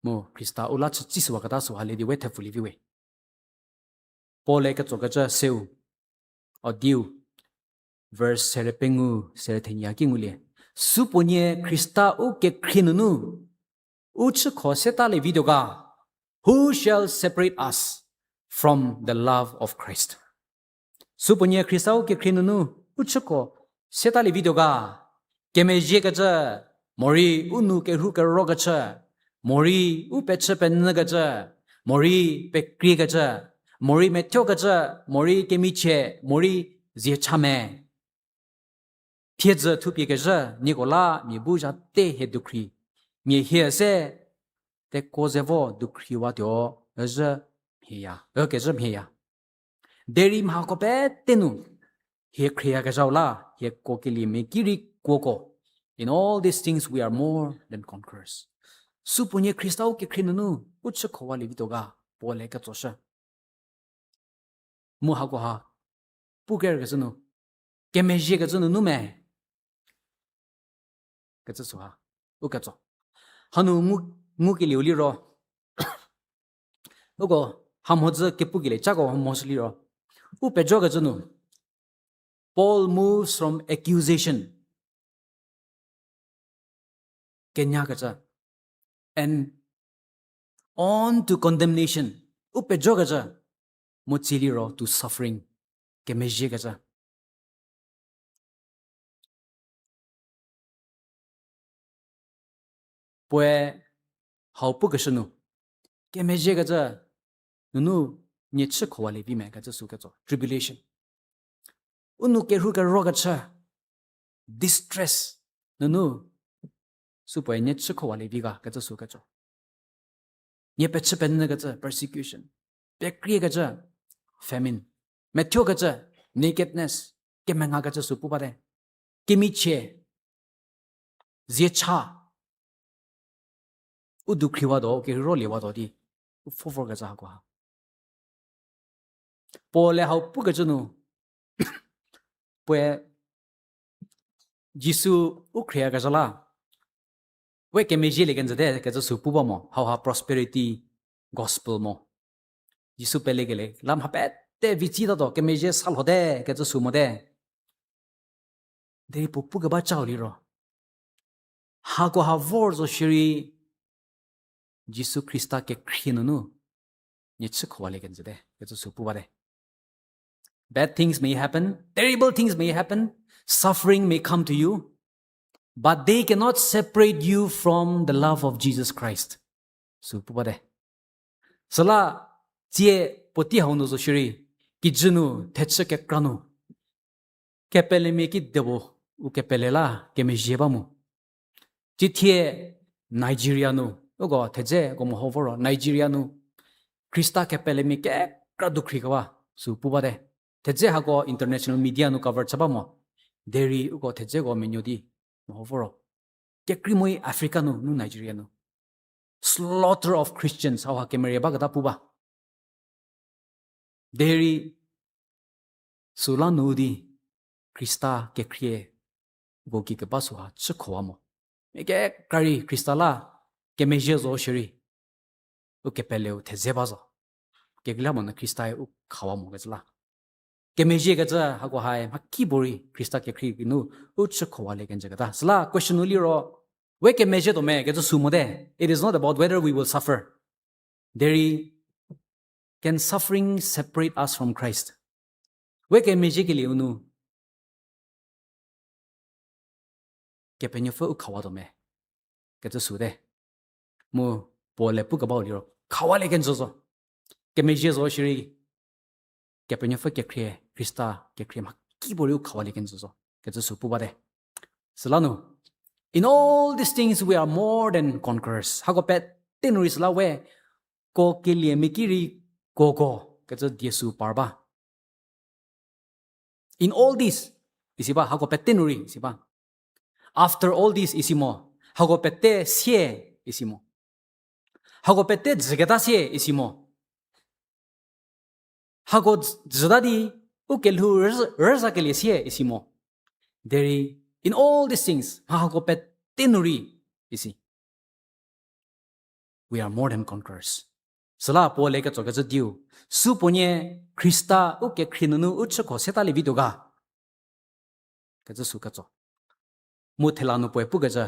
Mu Khrista u la chü tsishüwaketa süha le di we thepfulie vi we. Paul-e ketsokecü seu, a diu, verse sere pengou, sere thenie ki ngulie. Supuonie Khrista u kekhrie nunu u chükho setalie vituo ga, who shall separate us from the love of Christ? Supuonie Khrista u kekhrie nunu u chükho setalie vituo ga, kemezhiekecü, morei u nou kerhu kerokecü, morei u pechü penyükecü, morei pekriekecü, morei methuokecü, morei kemichie, morei ziechame. Thiedzü thupie kezhü nieko la mia bu zha te hie dukhri, mia hie se tekuo ze vo dukhriwatuo, kezhü mhieya, ü kezhü mhieya. Derei mhako pete nu hie khrieyakezhau la hieko keliemia ki rei kuoko. In all these things we are more than conquerors. Supuonie Khrista u kekhrie nunu u chükhowalie vituo ga, Paul-e ketsoshü. Mu hakoha pukerkecü nu, kemezhiekecü nunu me kecü süha u ketso. Hanu ngu, ngukelieu liro, uko hamhodzü kepukelie cako mhoshü liro, u pejokecü nu, Paul moves from accusation, kenyakecü, and on to condemnation, u pejokecü, mu tsie liro to suffering, kemezhiekecü. Puoe hau pukeshü nu, kemezhiekecü nunu nie chükhowalie vi me kecü sü ketso, tribulation. U nou kerhu kerokecü, distress nunu, supuoe nie chükhowalie vi ga kecü sü ketso. Nie pechü penyükecü, persecution. Pekriekecü, famine. Methuokecü, nakedness. Kemengakecü sü pu bate. Kemichie, ziecha, u dukhriwatuo, u kerheirolie watuo di u pfhovorkecü hakoha. Paul-e hau pukecü nu, puoe Jisu u khrieyakezha la we kemezhielie kenjüte kecü sü pu ba mo, hauha prosperity gospel mo. Jisu pelekelie la mha pete vi tsitatuo, kemezhie sa lhote kecü sü mote. Derei puo pukeba chau liro, hakoha vor zo shierei Jisu Khrista kekhrie nunu nie chükhowalie kenjüte kecü sü pu bate. Bad things may happen, terrible things may happen, suffering may come to you, but they cannot separate you from the love of Jesus Christ. Sü pu bate. Süla tsie puotei hau nu zo shierei, kijü nu, thechü kekra nu kepelemia kidipuo u kepele la kemezhie ba mo. Cithie Nigeria nu, uko thedzeko meho voro Nigeria nu Khrista kepelemia kekra dukhri kewa sü pu bate. Thedze hako international media nu cover chü ba mo. Derei uko thedzeko menuo di meho voro. Kekreimuoi Africa nu, nu Nigeria nu slaughter of Christians hauha kemerie baketa pu ba. Derei süla nu di Khrista kekhrie uko ki keba süha chükhowa mo. Mia kekra rei Khrista la Kemezhie zo shierei, u kepeleu thedze ba zo. Kekreilamonyü Khrista-e u khawa mokecü la. Kemezhiekecü hako hae mhakipuorei Khrista kekhrie geinu u chükhowalie kenjüketa. Süla question-u liro, we kemezhie tuo me kecü sü mote. It is not about whether we will suffer. Derei, can suffering separate us from Christ? We kemezhiekelieu nu Kepenuopfü u khawa tuo me kecü süte. Mu Paul-e pukebau liro, khawalie kenjü zo. Kemezhie zo shierei, Kepenuopfü kekhrie, Khrista kekhrie mhakipuorei u khawalie kenjü zo kecü sü pu bate. Süla nu, in all these things we are more than conquerors. Hako pete nu rei süla we, ko kelie mia ki rei koko kecü die sü par ba. In all this, isi ba, hako pete nu rei, isi ba. After all this, isi mo. Hako pete sie, isi mo. Hako pete jüketa sie, isi mo. Hako jü-, jüta di, u kelhou rüza-, rüzakelie sie, isi mo. Derei, in all these things, mha hako pete nu rei, isi. We are more than conquerors. Süla Paul-e ketsokecü diu, supuonie Khrista u kekhrie nunu u chükho setalie vituo ga kecü sü ketso. Mu thela nu puoe pukecü,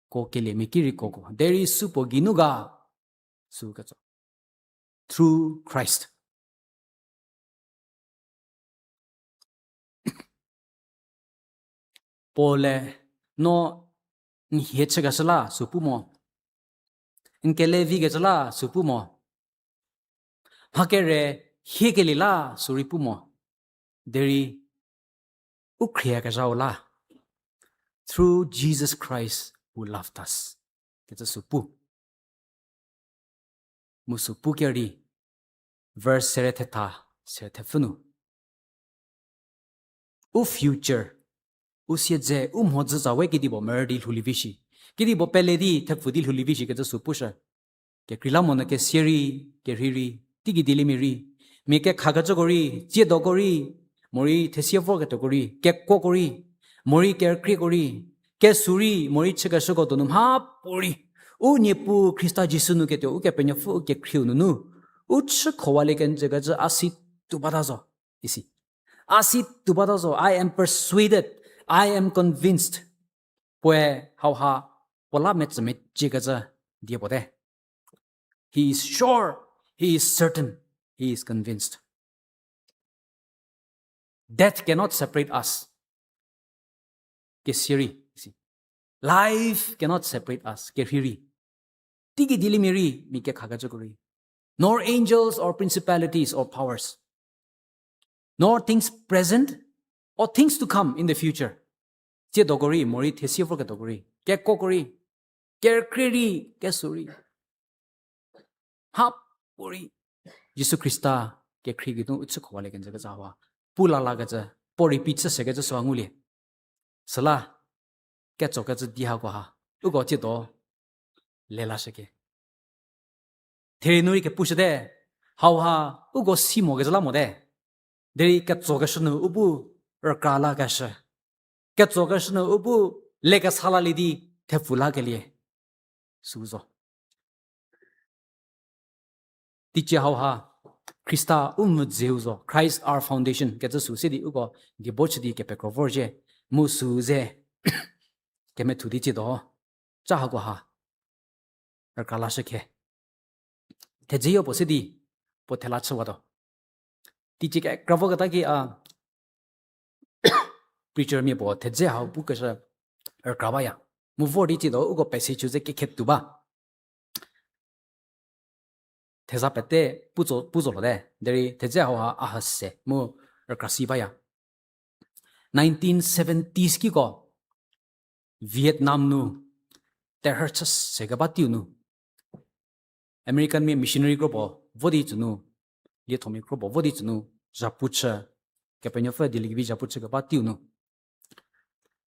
ko kelie mia ki rei koko, derei supuo geinu ga sü ketso. Through Christ. Paul-e no n hie chükeshü la sü pu mo. N kele vikecü la sü pu mo. Mha kere hiekelie la sü rei pu mo. Derei u khrieyakezhau la, through Jesus Christ who loved us kecü sü pu. Mu sü pu kerei, verse sere thetha, sere thepfü nu, u future, u siedze, u mhodzü za we kedipuo merü di lhoulie vi shi, kedipuo pele di thepfü di lhoulie vi shi kecü sü pushü. Kekreilamonyü kesie rei, kerhei rei, teigei dieliemia rei, mia kekhakecüko rei, tsiedoko rei, morei thesie vorketuoko rei, kekuoko rei, morei kerükrieko rei, kesu rei, morei chükeshüko donu mhapuorei, u Niepuu Khrista Jisu nu ketuo Ukepenuopfü u kekhrieu nunu u chükhowalie kenjükecü a si tuo bata zo, isi. A si tuo bata zo, I am persuaded, I am convinced. Puoe hauha puo la metsü meciekecü die puo te. He is sure, he is certain, he is convinced. Death cannot separate us. Kesie rei, isi. Life cannot separate us. Kerhei rei, teigei dieliemia rei, mia kekhakecüko rei. Nor angels or principalities or powers. Nor things present or things to come in the future. Tsiedoko rei, morei thesie vorketuoko rei, kekuoko rei, kerükrie rei, kesu rei, mhapuorei Jisu Khrista kekhrie geinu u chükhowalie kenjükecü hauha pu lalakecü, puo repeat chü sekecü süha ngulie. Süla ketsokecü di hakoha uko tsiedo le lashüke. Therie nu rei kepushüte, hauha uko si mokecü la mote. Derei ketsokeshü nu u bu rükra lakeshü, ketsokeshü nu u bu lekesa lalie di thepfü lakelie sü zo. Teicie hauha Khrista u mvüdzeu zo, Christ our foundation kecü sü se di uko diebo chü di kepekro vorzhie, mu sü ze kemethu di tsiedo cha hakoha rükra lashükhe. Thedze yo puo se di puo thela chüwatuo. Teicie kekra voketa ki a preachermia puo thedze hau pukeshü rükra baya. Mu vor di tsiedo uko passage chü ze kekhetuo ba. Theza pete pu zo, pu zo lote, derei thedze hauha a ha se mu rükra si baya. Nineteen seventies kiko Vietnam nu terhü chü sekeba teiu nu American mia missionary kropuo vo di tsünu, liethomia kropuo vo di tsünu, zhapu chü, Kepenuopfü dieliekevi zhapu chükeba teiu nu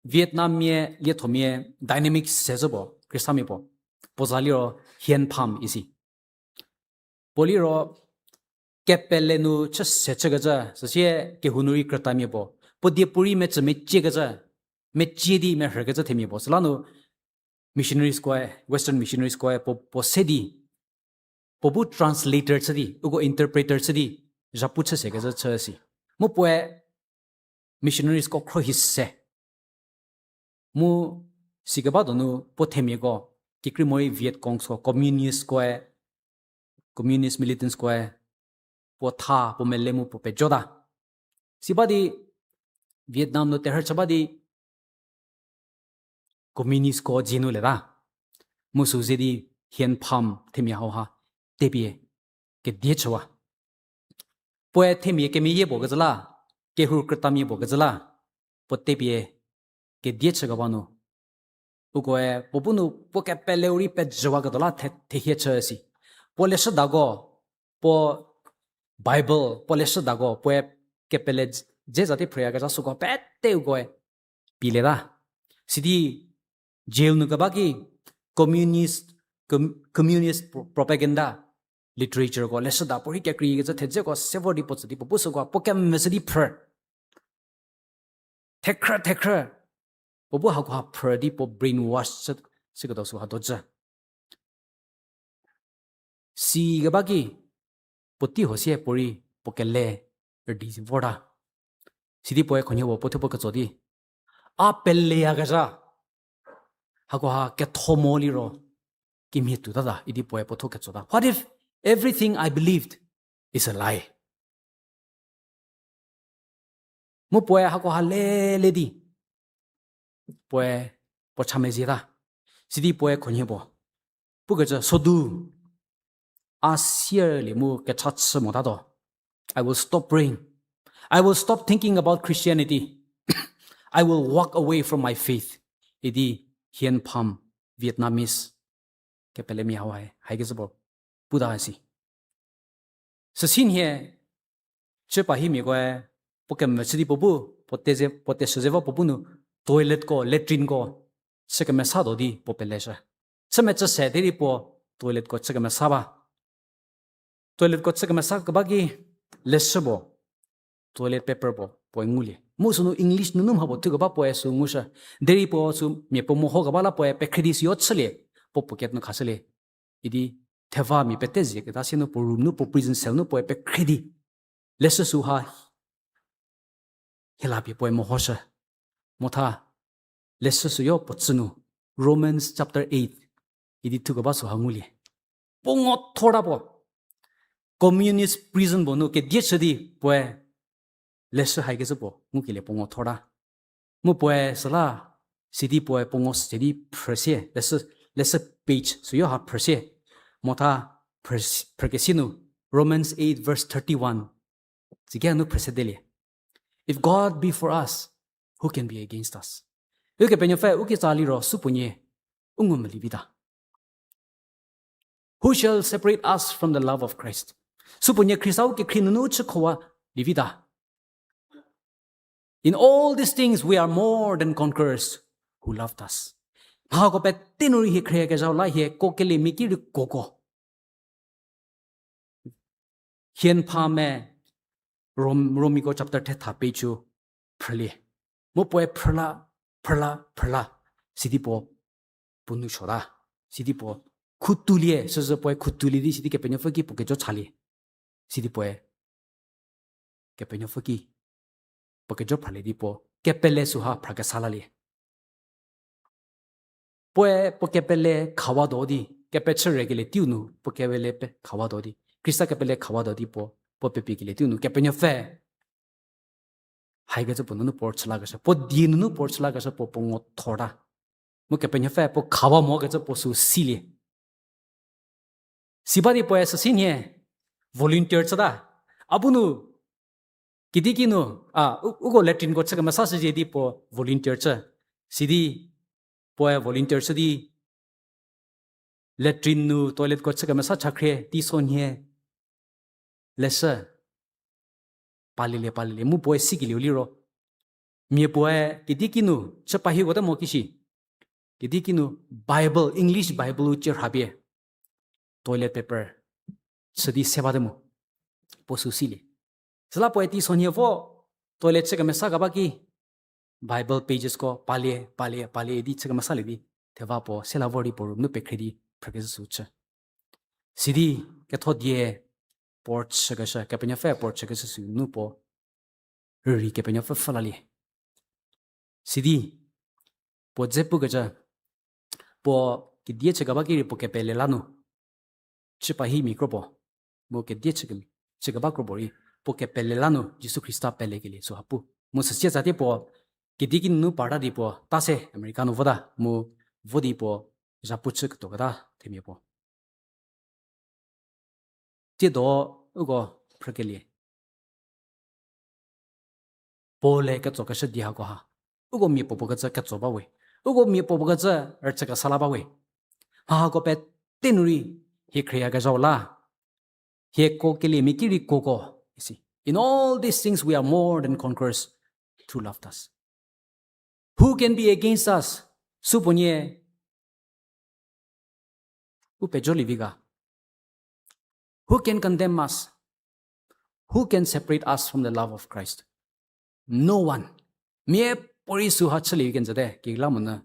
Vietnam mia liethomia dynamic se zhü puo, Khristamia puo, puo za liro Hien Pham isi. Puo liro kepele nu chü se chükecü, süsie kehou nu rei krütamia puo, puo diepu rei metsü meciekecü, mecie di merhükecü themia puo. Süla nu missionaries koe, Western missionaries koe, puo, puo se di, puo bu translator chü di, uko interpreter chü di, zhapu chü se kezhü chü si. Mu puoe missionaries ko khro hi se. Mu sikeba donu puo themiako, kikri morei Viet Cong ko, communist koe, communist militants koe, puo tha, puo mele mu puo pejota. Siba di Vietnam nu terhü chü ba di communist ko dzie nu leta. Mu sü ze di Hien Pham themia hauha tepie kedie chüwa. Puoe themia kemeyie puo kezhü la, kehou krütamia puo kezhü la, puo tepie kedie chükeba nu, ukoe puo bu nu puo kepele u rei pejüwaketuo la the, thehie chü si. Puo leshüdako, puo Bible, puo leshüdako, puoe kepele dze, dze za di phrüyakezha süko pete ukoe pileta. Sidi jail nu keba ki communist, com-, communist pro-, propaganda literature ko leshüda puorei kekreikecü thedzeko se vor di puo tsü di puo bu süko puo kemvü sü di phrü. Thekhrü, thekhrü. Puo bu hakoha phrü di puo brainwash chü, chüketuo süha dojü. Sikeba ki, puotei ho sie puorei puo kele rüdi vorta. Sidi puoe khunhie puo puo thuo puo ketso di, a peleyakezha hakoha ketho mo liro, kimhie tuotata idi puoe puo thuo ketsota. What if everything I believed is a lie? Mu puoe hakoha lele di, puoe puo cha mezieta. Sidi puoe khunhie puo pukecü, sodu, a sierlie mu kecha chü motatuo. I will stop praying. I will stop thinking about Christianity. I will walk away from my faith. Idi Hien Pham, Vietnamese kepelemia hau hai, haikecü puo puta si. Süsi nhie, chü pahimiakoe, puo kemvü chü di puo bu, puo teze, puo teshü ze va puo bu nu, toilet ko, latrine ko, chü kemesatuo di puo peleshü. Chü mecü se derei puo toilet ko chü kemesa ba. Toilet ko chü kemesa keba ki leshü puo, toilet paper puo, puoe ngulie. Mu sünu English nunu mha puo thukeba puoe sü ngushü. Derei puo sü mia puo mehokeba la puoe pekhre di süyo chülie, puo pocket nu khashülie. Idi theva mia pete zieketa sie nu puo room nu, puo prison cell nu puoe pekhre di leshü süha hielapie puoe mehoshü. Motha leshü süyo puo tsü nu, Romans chapter eight, idi thukeba süha ngulie. Puo ngo thorta puo. Communist prison puo nu kedie chü di puoe leshü haikecü puo ngukelie puo ngo thorta. Mu puoe süla, sidi puoe puo ngo se di phrüsie, leshü, leshü page süyo ha phrüsie. Motha phrü-, phrükesi nu, Romans eight verse thirty-one. Tsike nu phrüsedelie. If God be for us, who can be against us? Ukepenuopfü u kitsa liro supuonie u ngumvü lievita. Who shall separate us from the love of Christ? Supuonie Khrista u kekhrie nunu chükhowa lievita. In all these things, we are more than conquerors who loved us. Mhako pete nu rei hie khrieyakezhau la hie kuokelie mia ki rei kuoko. Hien Pham-e Rom-, Romiko chapter thetha page-u phrülie. Mu puoe phrüla, phrüla, phrüla. Sidi puo, puo nou chota. Sidi puo khutulie, süzü puoe khutulie di sidi Kepenuopfü ki puo kejo chalie. Sidi puoe Kepenuopfü ki puo kejo phralie di puo kepele süha phrakesa lalie. Puoe puo kepele khawatuo di, kepechü rekelie teiu nu, puo kepele pe khawatuo di, Khrista kepele khawatuo di puo, puo pepiekelie teiu nu, Kepenuopfü haikecü puo nunu puo chülakeshü, puo die nunu puo chülakeshü puo puo ngo thorta. Mu Kepenuopfü puo khawa mokecü puo sü silie. Siba di puoe süsi nhie volunteer chüta. A bu nu, kidi kinu, a, u-, uko latrine ko chü kemesa shüzhie di puo volunteer chü. Sidi puoe volunteer chü di latrine nu toilet ko chü kemesa chakhrie teisonhie leshü. Palielie, palielie, mu puoe sikelieu liro, mia puoe kidi kinu chü pahieko te mo kishi, kidi kinu Bible, English Bible-u cie rhapie toilet paper chü di se bate mo. Puo sü silie. Süla puoe teisonhie vo toilet chü kemesa keba ki Bible pages ko palie, palie, palie di chü kemesalie di theva puo sela vor di puo room nu pekhre di phrükeshü sü chü. Sidi ketho die puo chükeshü, Kepenuopfü puo chükeshü sü nu puo rürei Kepenuopfü pfhü lalie. Sidi puo dze pukecü, puo kedie chükeba ki rei puo kepele la nu chü pa hi mia kro puo, mu kedie chü ke-, chükeba kro puo rei puo kepele la nu Jisu Khrista pelekelie sü ha pu. Mu süsie tsatie puo kedie ki nu parta di puo ta se America nu vota, mu vo di puo zhapu chü ketuo keta themia puo. Tsiedo uko phrükelie Paul-e ketsokeshü di hako ha, uko mia puo puo kecü ketso ba we. Uko mia puo puo kecü rüchü kesa la ba we. Mha hako pete nu rei hie khrieyakezhau la, hie kuokeliemia ki rei kuoko isi. In all these things we are more than conquerors through loved us. Who can be against us? Supuo nie u pejolie vi ga? Who can condemn us? Who can separate us from the love of Christ? No one. Miapuorei sü ha chülie kenjüte, kekreilamonyü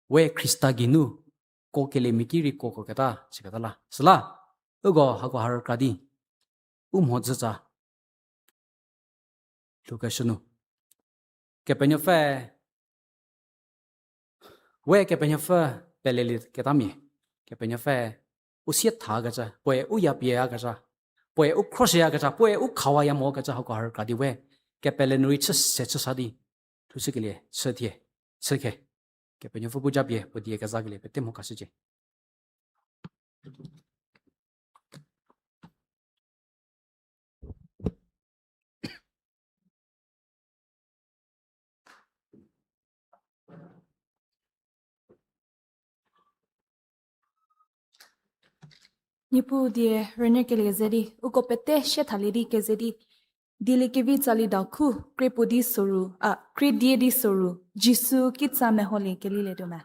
we Khrista geinu kuokeliemia ki rei kuoko keta siketa la. Süla uko hako ha rükra di u mhodzütsa lhoukeshü nu, Kepenuopfü, we Kepenuopfü pelelie ketamia, Kepenuopfü u sie thakecü, puoe u ya pie yakecü, puoe u khroshüyakecü, puoe u khawaya mokecü hako ha rükra di we kepele nu rei chü se chü sa di thushükelie chüthie, chükhe. Kepenuopfü bu japie puo die kezakelie pete mho khashücie. Niepuu die rünyükelie ze di, uko pete sie thalie di keze di, dieliekevi tsali dakhu krie puo di soru, a, krie die di soru, Jisu kitsa meholie kelilietuo me.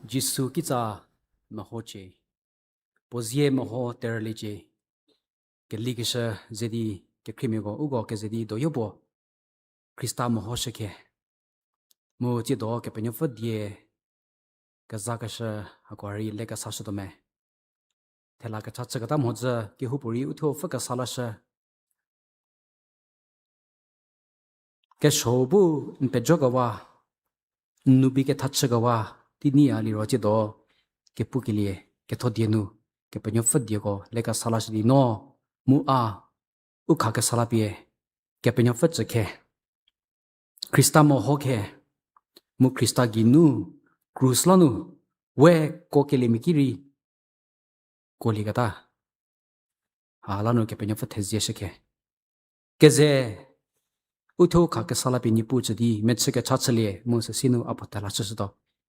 Jisu kitsa mehocie, puo zie meho terliecie, kelikeshü ze di kekhriemiako uko keze di doyo puo, Khrista mehoshükhe. Mu tsiedo Kepenuopfü die kezakeshü hako rei lekesashütuo me. Thela kecha chüketa mhodzü kehoupuorei uthuo pfü kesa lashü. Kesuo bu n pejokewa, n nou bi kethachükewa, tei neiya liro tsiedo kepukelie ketho die nu Kepenuopfü dieko lekesa lashü di no, mu a, u khakesa lapie Kepenuopfü tsükhe. Khrista mehokhe, mu Khrista geinu, krus la nu, we kuokeliemia ki rei kuolieketa. Ha la nu Kepenuopfü thezie shükhe. Keze, uthuo khakesa lapie Niepuu tsü di mechü kecha chülie mu süsie nu a puo thela chüshütuo.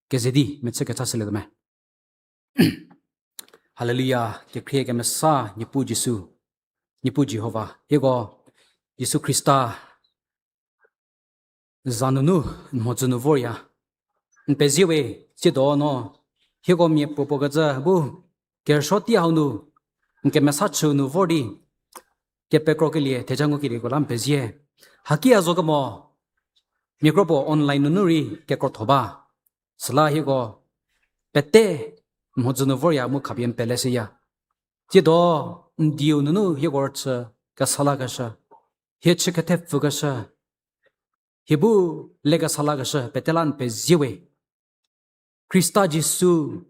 Keze di mechü kecha chülietuo me. Haleluya, kekhrie kemesa Niepuu Jisu, Niepuu Jihova. Hieko Jisu Khrista za nunu n mhodzü nu vorya. N pezie we, tsiedo no hieko mia puopuo kecü bu kerüsuo tei hau nu n kemesa chü nu vor di kepekrokelie theja ngukelieko la n pezie. Haki a zo kemo, mia kropuo online nunu rei kekrotho ba. Süla hieko pete n mhodzü nu vorya mu khapie n peleshüya. Tsiedo n dieu nunu hieko rüchü kesa lakeshü, hie chü kethepfükeshü, hie bu lekesa lakeshü pete la n pezie we. Khrista Jisu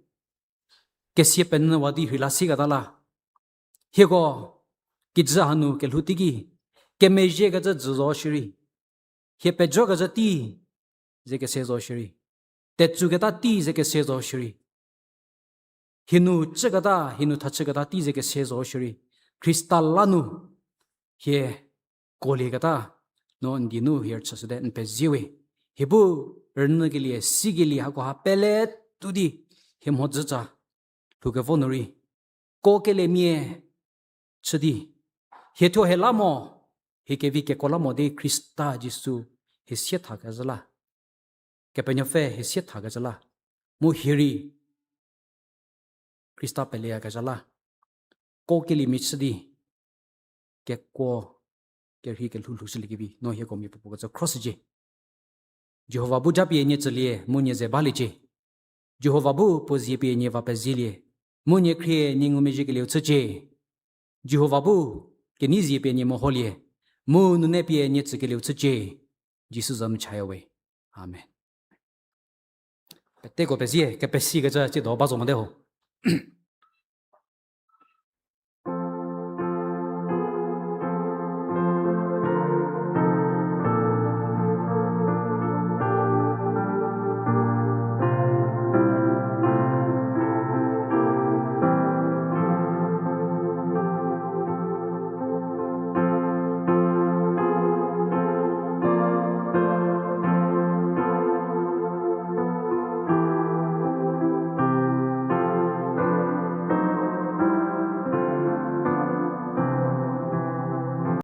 kesia penyüwa di rheila sieketa la, hieko kijü hanu kelhou teiki kemezhiekecü jü zo shierei, hie pejokecü tei ze kese zo shierei, tetsuketa tei ze kese zo shierei, hie nu chüketa, hie nu thachüketa tei ze kese zo shierei, Khrista la nu hie kuolieketa, no n die nu hie rüchüshüte n pezie we. Hie bu rünyükelie, sikelie hakoha pele tuo di, hie mhodzütsa lhoukevo nu rei kuokeliemia chü di, hie thuo hie la mo, hie kevi kekuo la mo di Khrista Jisu hie siethakezhü la, Kepenuopfü hie siethakezhü la, mu hie rei Khrista peleyakezha la, kuokeliemia chü di, kekuo, kerhei kelhou lhoushüliekevi no hieko mia puopuo kecü khroshücie. Jihova bu japie nie tsülie mu nie ze baliecie. Jihova bu puo zie pie nie va pezielie, mu nie khrie nie ngumezhiekelieu chücie. Jihova bu kenei zie pie nie meholie, mu nune pie nie tsükelieu chücie. Jisu za nu chaya we. Amen. Peteko pezie, kepesikecü tsiedo ba zo mote ho.